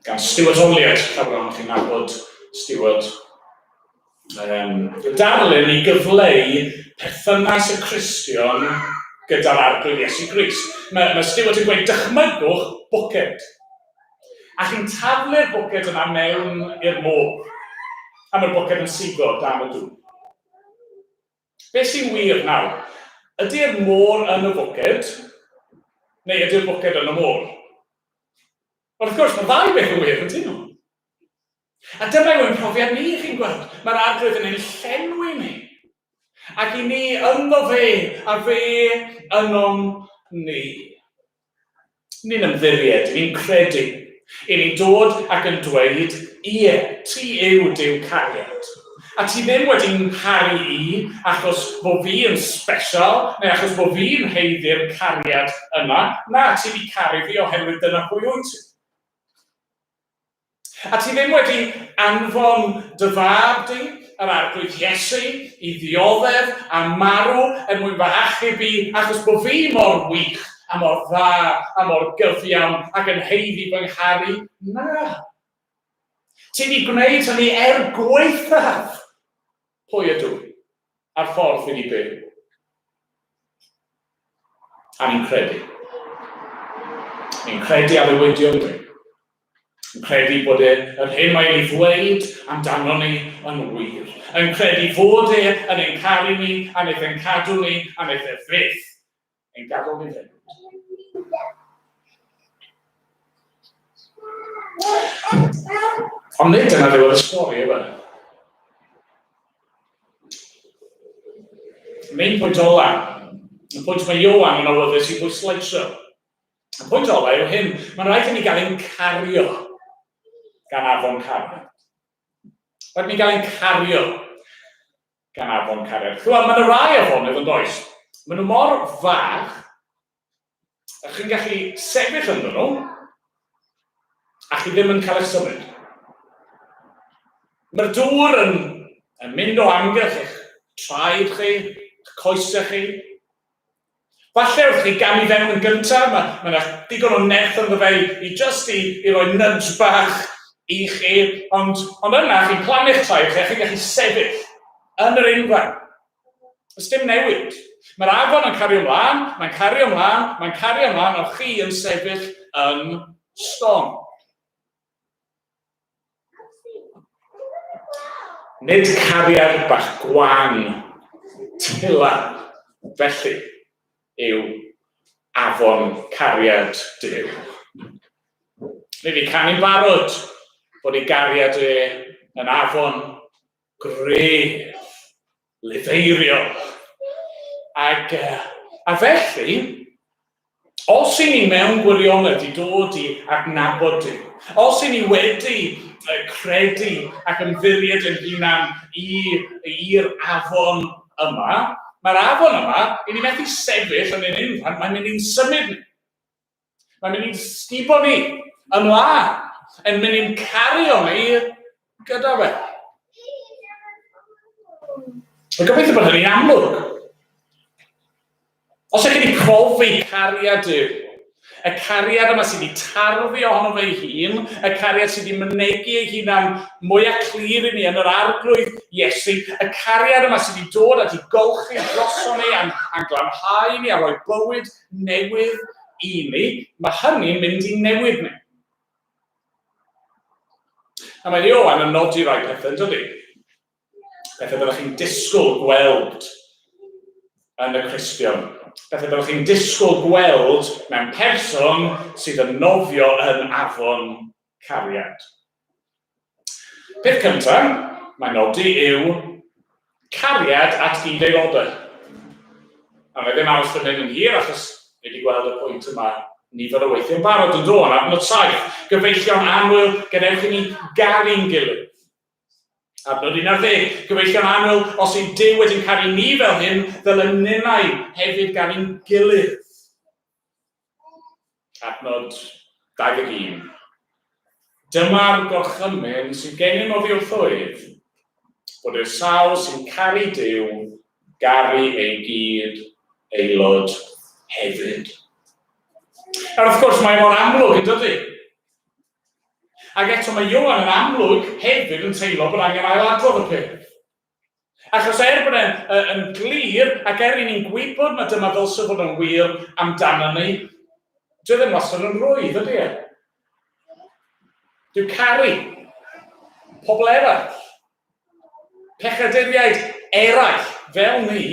gan Stuart Olliott, llawer ohonoch chi'n nabod Stuart. Darlun i gyfleu perthynas y Cristion gyda'r Arglwydd Iesu Grist. Mae, mae Stuart yn gweud, dychmygwch bwced. A chi'n taflu'r bwced yna mewn i'r môr. A mae'r bwced yn suddo dan y dŵr. Beth sy'n wir nawr? Ydy'r môr yn y fwced, neu ydy'r bwced yn y môr? Wrth gwrs, mae'r ddau beth yn wir, ydyn nhw? A dyma yw ein profiad ni, chi'n gweld. Mae'r arglwydd yn ein llenwi ni. Ac i ni ynddo fe, a fe ynom ni. Ni'n ymddiried, ni'n credu. I ni'n dod ac yn dweud, ie, ti yw Duw cariad. A ti ddim wedi ngharu i achos bo fi yn special, neu achos bo fi'n haeddu'r cariad yna. Na, ti wedi caru fi oherwydd dyna pwy wyt ti. A ti ddim wedi anfon dy fab di, yr Arglwydd Iesu, i ddioddef a marw er mwyn fy achub i, achos bod fi mor wych a mor dda a mor gyfiawn ac yn haeddu fy ngharu. Na. Ti wedi gwneud hynny er gwaethaf pwy ydw i a'r ffordd fi wedi byw. A ni'n credu. Ni'n credu addewidion Duw. Yn credu bod e, yr hyn mae'n ei ddweud amdano ni yn wir. Yn credu fod e yn ein caru ni, a wnaeth e'n cadw ni, a wnaeth e fyth ein gadael ni fynd. Ond nid dyna ddiwedd y stori, yw e? Main pwynt ola, y pwynt mae Ioan yn awyddus i bwysleisio. Y pwynt ola yw hyn, mae'n rhaid i ni gael ein cario gan afon cariad. Rhaid i ni gael ein cario gan afon cariad. Chymod, mae yna rai afonydd yn does. Maen nhw mor fach, a chi'n gallu sefyll ynddyn nhw, a chi ddim yn cael eich symud. Mae'r dŵr yn, yn mynd o amgylch eich traed chi, eich coesau chi, Falle wrth chi gamu fewn yn gyntaf, mae, mae yna digon o nerth ynddo fe i, i just i, i roi nudge bach i chi, ond, ond yna chi'n plannu'ch traed chi a chi'n gallu sefyll yn yr unfan. Oes dim newid. Mae'r afon yn cario ymlaen, mae'n cario ymlaen, mae'n cario ymlaen, ond chi yn sefyll yn stond. Nid cariad bach gwan, tila, felly, yw afon cariad Duw. Ni wedi canu'n barod bod ei gariad e yn afon gref, lifeiriol. Ac, a felly, os i ni mewn gwirionedd i dod i adnabod Duw, os i ni wedi credu ac ymddiried yn hunan i'r afon yma, mae'r afon yma, i ni methu sefyll yn ein unfan, mae'n mynd i'n symud ni. Mae'n mynd i'n sgubo ni ymlaen, yn mynd i'n cario ni gyda fe. Mae'n gobeithio bod hynny'n amlwg. Os ydych chi wedi profi cariad Duw, y cariad yma sydd wedi tarddu ohono fe ei hun, y cariad sydd wedi mynegi ei hunan mwyaf clir i ni yn yr Arglwydd Iesu, y cariad yma sydd wedi dod a wedi golchi droson ni a'n, a'n glanhau ni a rhoi bywyd newydd i ni, mae hynny'n mynd i newid ni. A mae Ioan yn nodi rhai pethau, yn dydy? Pethau byddwch chi'n disgwyl gweld yn y Cristion. Pethau byddwch chi'n disgwyl gweld mewn person sydd yn nofio yn afon cariad. Peth cyntaf, mae'n nodi yw Cariad at gyd-aelodau. A mae ddim aros fan hyn yn hir achos ni wedi gweld y pwynt yma nifer o weithiau'n barod yn do, yn adnod 7. Gyfeillion annwyl, gadewch i ni garu'n gilydd. Adnod 11, gyfeillion annwyl, os yw Duw wedi'n caru ni fel hyn, ddylen ninnau hefyd garu'n gilydd. Adnod 21. Dyma'r gorchymyn sydd gennym oddi wrtho ef, bod i'r sawl sy'n caru Duw garu ei gyd aelod hefyd. Nawr, wrth gwrs, mae mor amlwg, yn dydy? Ac eto mae Ioan yn amlwg hefyd yn teimlo bod angen ailadrodd y peth. Achos er bod e'n yn glir, ac er i ni'n gwybod mae dyma ddylse fod yn wir amdano ni, dyw e ddim wastad yn rwydd, ydy e? Dyw caru pobl eraill, pechaduriaid eraill fel ni,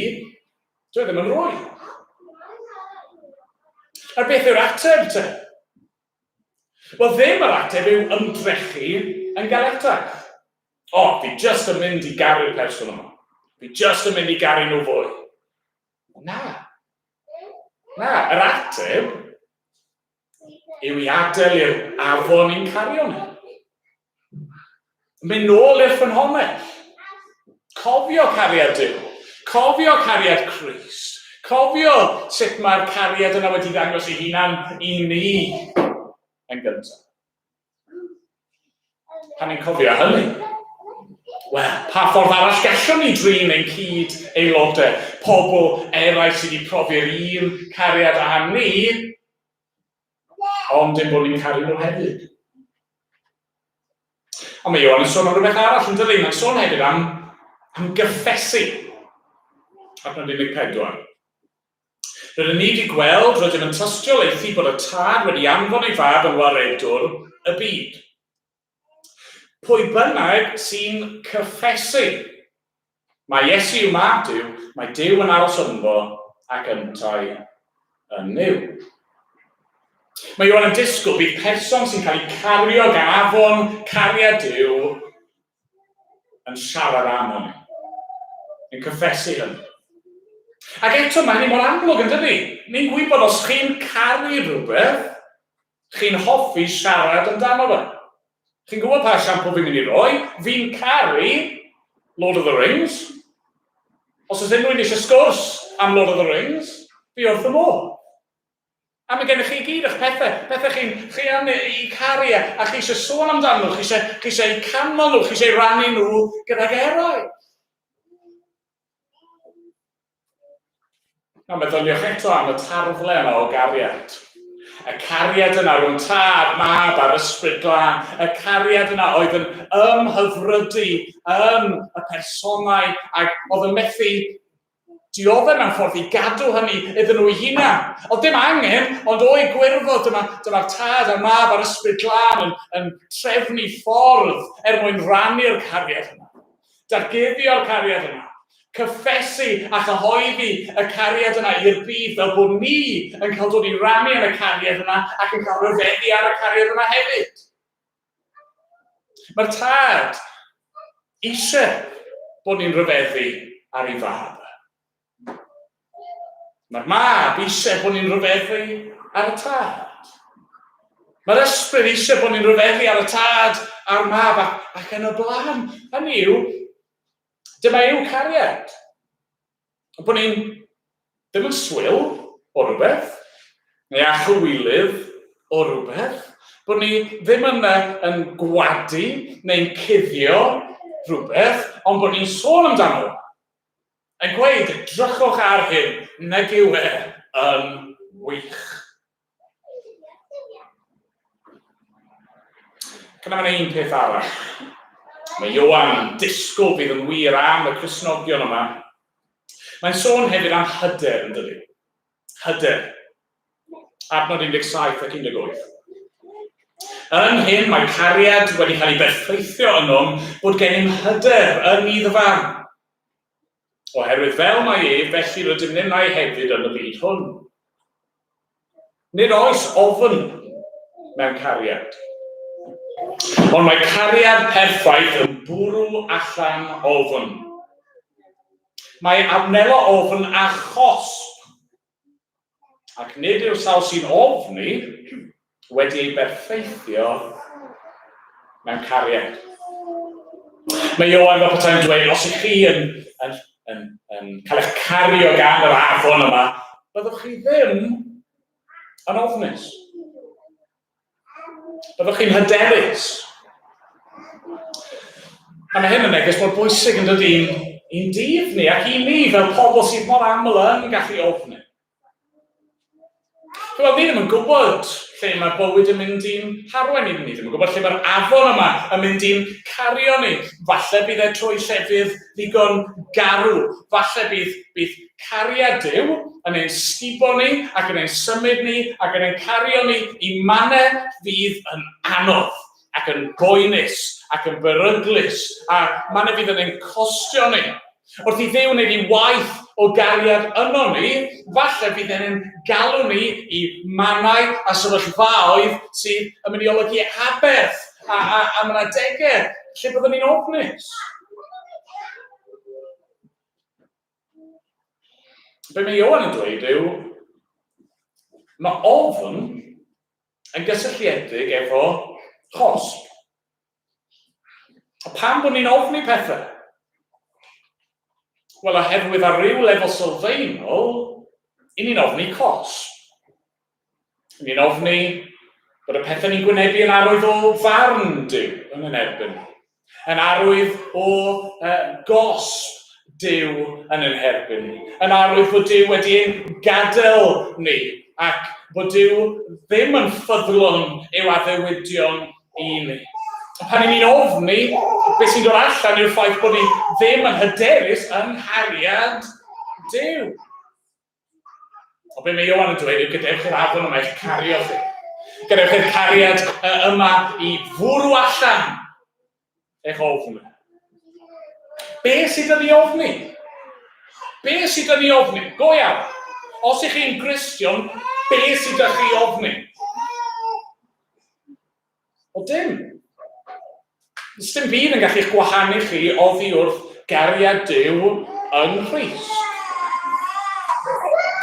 dyw e ddim yn rwydd. A beth yw'r ateb te? Wel, ddim yr ateb yw ymdrechu yn galetach. O, fi jyst yn mynd i garu'r person yma. Fi jyst yn mynd i garu nhw fwy. Na. Na, yr ateb yw i adael i'r afon i'n cario ni. Mynd nôl i'r ffynhonnell. Cofio cariad Duw. Cofio cariad Crist. Cofio sut mae'r cariad yna wedi ddangos ei hunan i ni yn gyntaf. Pan ni'n cofio hynny, wel, pa ffordd arall gallwn ni drin ein cyd aelodau, pobl eraill sydd wedi profi'r un cariad â ni, ond ein bod ni'n caru nhw hefyd. Ond mae Ioan yn sôn am rhywbeth arall yn dydi? Mae'n sôn hefyd am, am gyffesu. Adnod 14. Rydyn ni wedi gweld, rydym yn tystiolaethu bod y tad wedi anfon ei fab yn waredwr y byd. Pwy bynnag sy'n cyffesu Mae Iesu yw mab Duw, mae Duw yn aros ynddo ac yntau yn Nuw. Mae Ioan yn disgwyl bydd person sy'n cael ei cario gan afon cariad Duw yn siarad am hynny, yn cyffesu hynny. Ac eto mae hynny mor amlwg yn dydy? Ni'n gwybod os chi'n caru rhywbeth, chi'n hoffi siarad amdano fe. Chi'n gwybod pa esiampl fi'n mynd i roi? Fi'n caru Lord of the Rings. Os oes unrhyw un eisiau sgwrs am Lord of the Rings, fi wrth y modd. A mae gennych chi gyd eich pethau, pethau chi'n chi yn eu caru a, a chi eisiau sôn amdano nhw, chi eisiau, chi eisiau eu canmol nhw, chi eisiau rannu nhw gydag eraill. Nawr meddyliwch eto am y tarddle yna o gariad. Y cariad yna rhwng tad, mab a'r ysbryd glân. Y cariad yna oedd yn ymhyfrydu yn y personau ac oedd yn methu dioddef mewn ffordd i gadw hynny iddyn nhw eu hunan. Oedd dim angen, ond o'i gwirfodd, dyma, dyma'r tad a'r mab a'r ysbryd glân yn, yn trefnu ffordd er mwyn rannu'r cariad yna. Darguddio'r cariad yna. Cyffesu a chyhoeddi y cariad yna i'r byd fel bod ni yn cael dod i rannu yn y cariad yna ac yn cael rhyfeddu ar y cariad yna hefyd. Mae'r tad eisiau bod ni'n rhyfeddu ar ei fab. Mae'r mab eisiau bod ni'n rhyfeddu ar y tad. Mae'r ysbryd eisiau bod ni'n rhyfeddu ar y tad a'r mab ac, ac yn y blaen. Hynny yw, dyma yw cariad. Bod ni'n ddim yn swil o rhywbeth, neu achwylydd o rhywbeth, bod ni ddim yn, yn gwadu neu'n cuddio rhywbeth, ond bod ni'n sôn amdano. Yn gweud, drychwch ar hyn, nag yw e yn wych. Ac yna mae'n un peth arall. Mae Ioan yn disgwyl bydd yn wir am y Cristnogion yma. Mae'n sôn hefyd am hyder yn dydy. Hyder. Adnod 17 ac 18. Yn hyn mae cariad wedi cael ei berffeithio ynom bod gennym hyder yn iddo farn. Oherwydd fel mae ef, felly rydym ninnau hefyd yn y byd hwn. Nid oes ofn mewn cariad. Ond mae cariad perffaith yn bwrw allan ofn. Mae a wnelo ofn a chosb, ac nid yw'r sawl sy'n ofni wedi ei berffeithio mewn cariad. Mae Ioan fel petai'n dweud, os ych chi yn, yn, yn, yn cael eich cario gan yr afon yma, byddwch chi ddim yn ofnus. Byddwch chi'n hyderus. A mae hyn yn neges mor bwysig yn dydy i'n dydd ni ac i ni fel pobl sydd mor aml yn gallu ofni. Wel, ni ddim yn gwybod lle mae bywyd yn mynd i'n harwain ni. Ni ddim yn gwybod lle mae'r afon yma yn mynd i'n cario ni. Falle bydd e trwy llefydd ddigon garw. Falle bydd, bydd cariad Duw yn ein sgubo ni ac yn ein symud ni ac yn ein cario ni i mannau fydd yn anodd ac yn boenus ac yn beryglus a mannau fydd yn ein costio ni. Wrth i Dduw wneud ei waith o gariad yno ni, falle bydd e'n ein galw ni i mannau a sefyllfaoedd sydd yn mynd i olygu aberth a, a, a mae yna adegau lle byddwn ni'n ofnus. Be mae Ioan yn dweud yw, mae ofn yn gysylltiedig efo chosb. A pam bod ni'n ofni pethau? Wel, oherwydd ar ryw lefel sylfaenol, i ni'n ofni cosb. I ni'n ofni bod y pethau ni'n gwynebu yn arwydd o farn Duw yn yn erbyn ni. Yn arwydd o gosb Duw yn ein herbyn ni. Yn arwydd bod Duw wedi ein gadael ni ac bod Duw ddim yn ffyddlon i'w addewidion i ni. A pan i ni'n ofni, beth sy'n dod allan yw'r ffaith bod ni ddim yn hyderus yng nghariad Duw. Ond be mae Ioan yn dweud yw gadewch i'r afon yma eich cario chi. Gadewch i'r cariad yma i fwrw allan eich ofn. Be sydd yn ei ofni? Be sydd yn ei ofni? Go iawn. Os ych chi'n Gristion, be sydd â chi ofni? O dim. Does dim byd yn gallu'ch gwahanu chi oddi wrth gariad Duw yng Nghrist.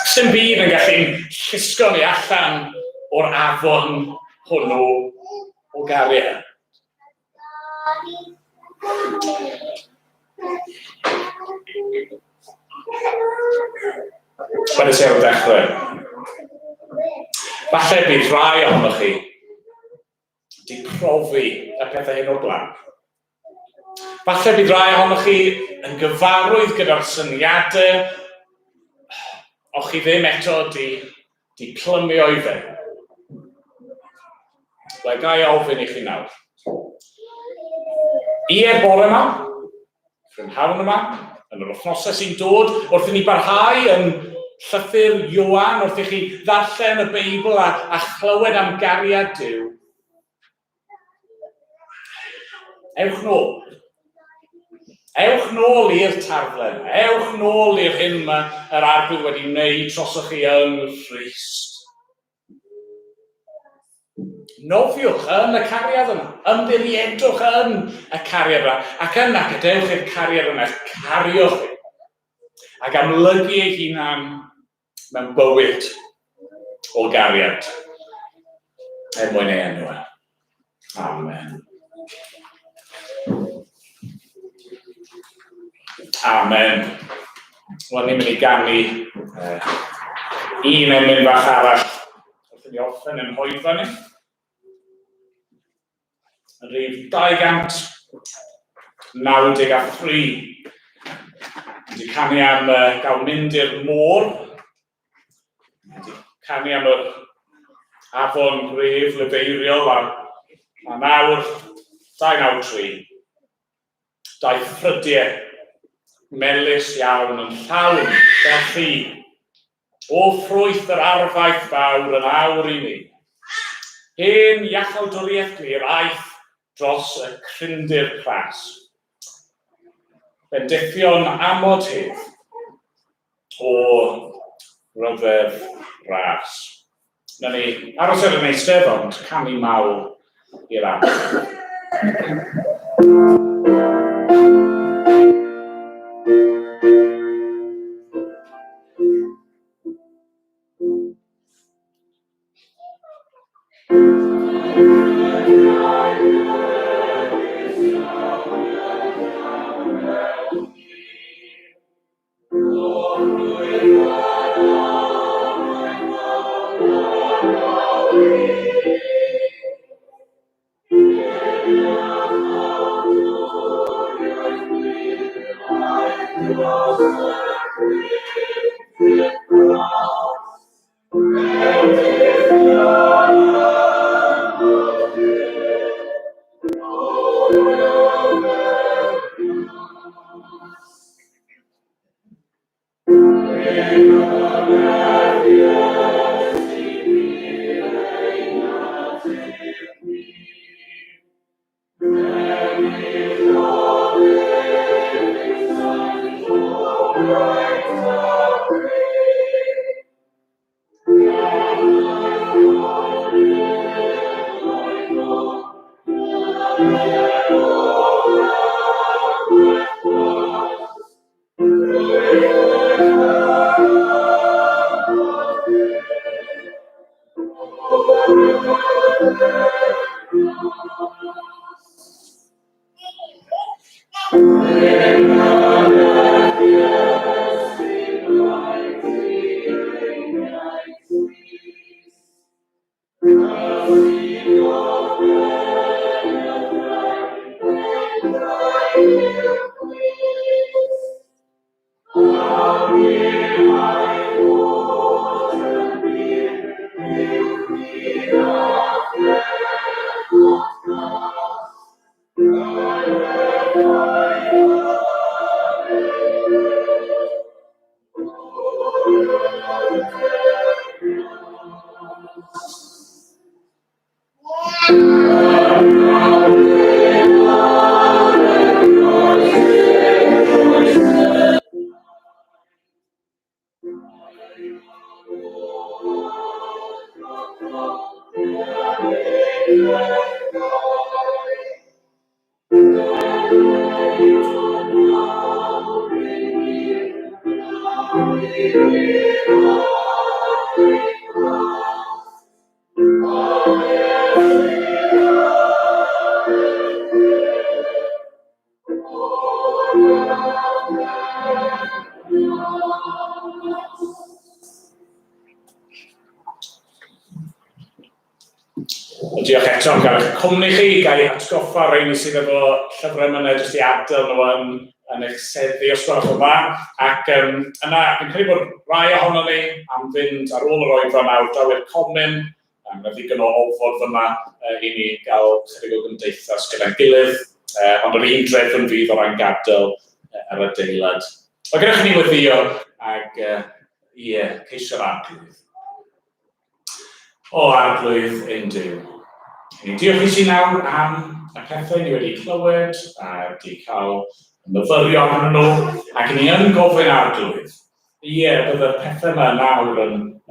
Does dim byd yn gallu'n llusgo ni allan o'r afon hwnnw o gariad. Wedes i ar y dechrau. Falle bydd rhai ohonoch chi wedi profi y pethau hyn o'r blaen. Falle bydd rhai ohonoch chi yn gyfarwydd gyda'r syniadau, o'ch chi ddim eto di, di plymio i fewn. Wel, ga i ofyn i chi nawr. Ie, bore yma, prynhawn yma, yn yr wythnosau sy'n dod, wrth i ni barhau yn llythyr Ioan, wrth i chi ddarllen y Beibl a, a chlywed am gariad Duw, ewch nôl. Ewch nôl i'r tarflen, ewch nôl i'r hyn mae yr Arglwydd wedi wneud trosoch chi yng Nghrist. Nofiwch yn y cariad yna, ymddiriedwch yn y cariad yna, ac yna gadewch i'r cariad yna eich cario chi, ac amlygu eich hunan mewn bywyd o gariad, er mwyn ei enw. E. Amen. Amen. Wel, ni'n mynd i ganu un emyn bach arall wrth i ni orffen yn hoedfa ni. Yn rhif 293. Wedi canu am gael mynd i'r môr. Wedi canu am yr afon gref lebeiriol a, a nawr 293. Daeth ffrydiau melys iawn yn llawn felly o ffrwyth yr arfaeth fawr yn awr i mi. Hen iachawdwriaeth glir aeth dros y crindir cras. Bendithion amod hedd o ryfedd ras. Na ni aros ar yn eistedd ond canu mawl i'r ardd. Diolch eto am gael eich cwmni chi, gael eich atgoffa rheini sydd efo llyfrau myned jyst i adael nhw yn eich seddi os gwelwch yn dda. Ac yna, fi'n credu bod rai ohono ni am fynd ar ôl yr oedfa nawr draw i'r comin. Mae ddigon o ofod fyma i ni gael chydig o gymdeithas gyda'n gilydd, ond yr un drefn fydd o ran gadael yr adeilad. Mae gennych chi weddio ag ie, ceisio'r arglwydd. O Arglwydd ein Duw, ni'n diolch i ti nawr am y pethau ni wedi clywed a wedi cael myfyrio arnyn nhw, ac ni yn gofyn Arglwydd, ie, bydd y pethau yma nawr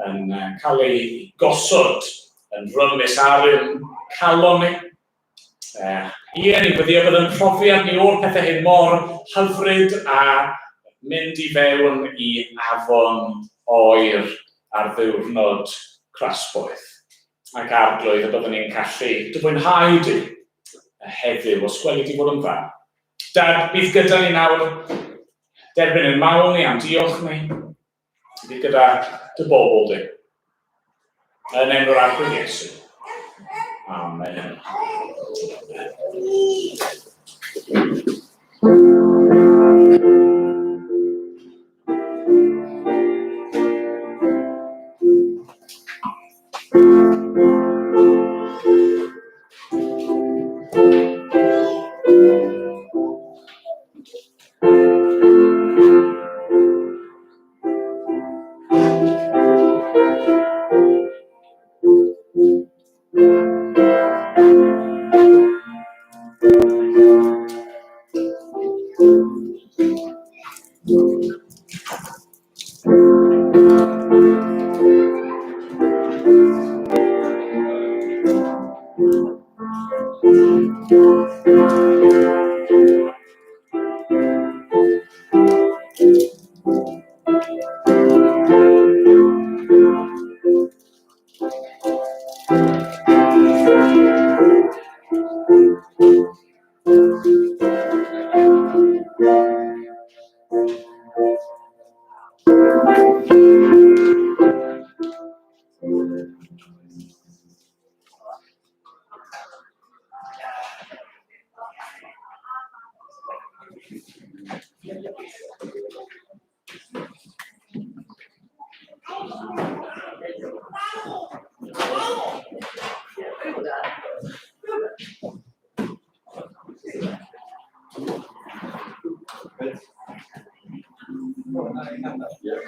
yn cael eu gosod yn rymus ar ein calon ni. Ie, ni'n gweddio bydd yn profiad ni o'r pethau hyn mor hyfryd a mynd i fewn i afon oer ar ddiwrnod crasboeth. Ac Arglwydd, y byddwn ni'n gallu dy fwynhau di heddiw, os gweli di fod yn dda. Dad, bydd gyda ni nawr derbyn ein mawl ni a'n diolch ni. Bydd gyda dy bobl di. Yn enw'r Arglwydd Iesu. Amen. Amen. Yeah.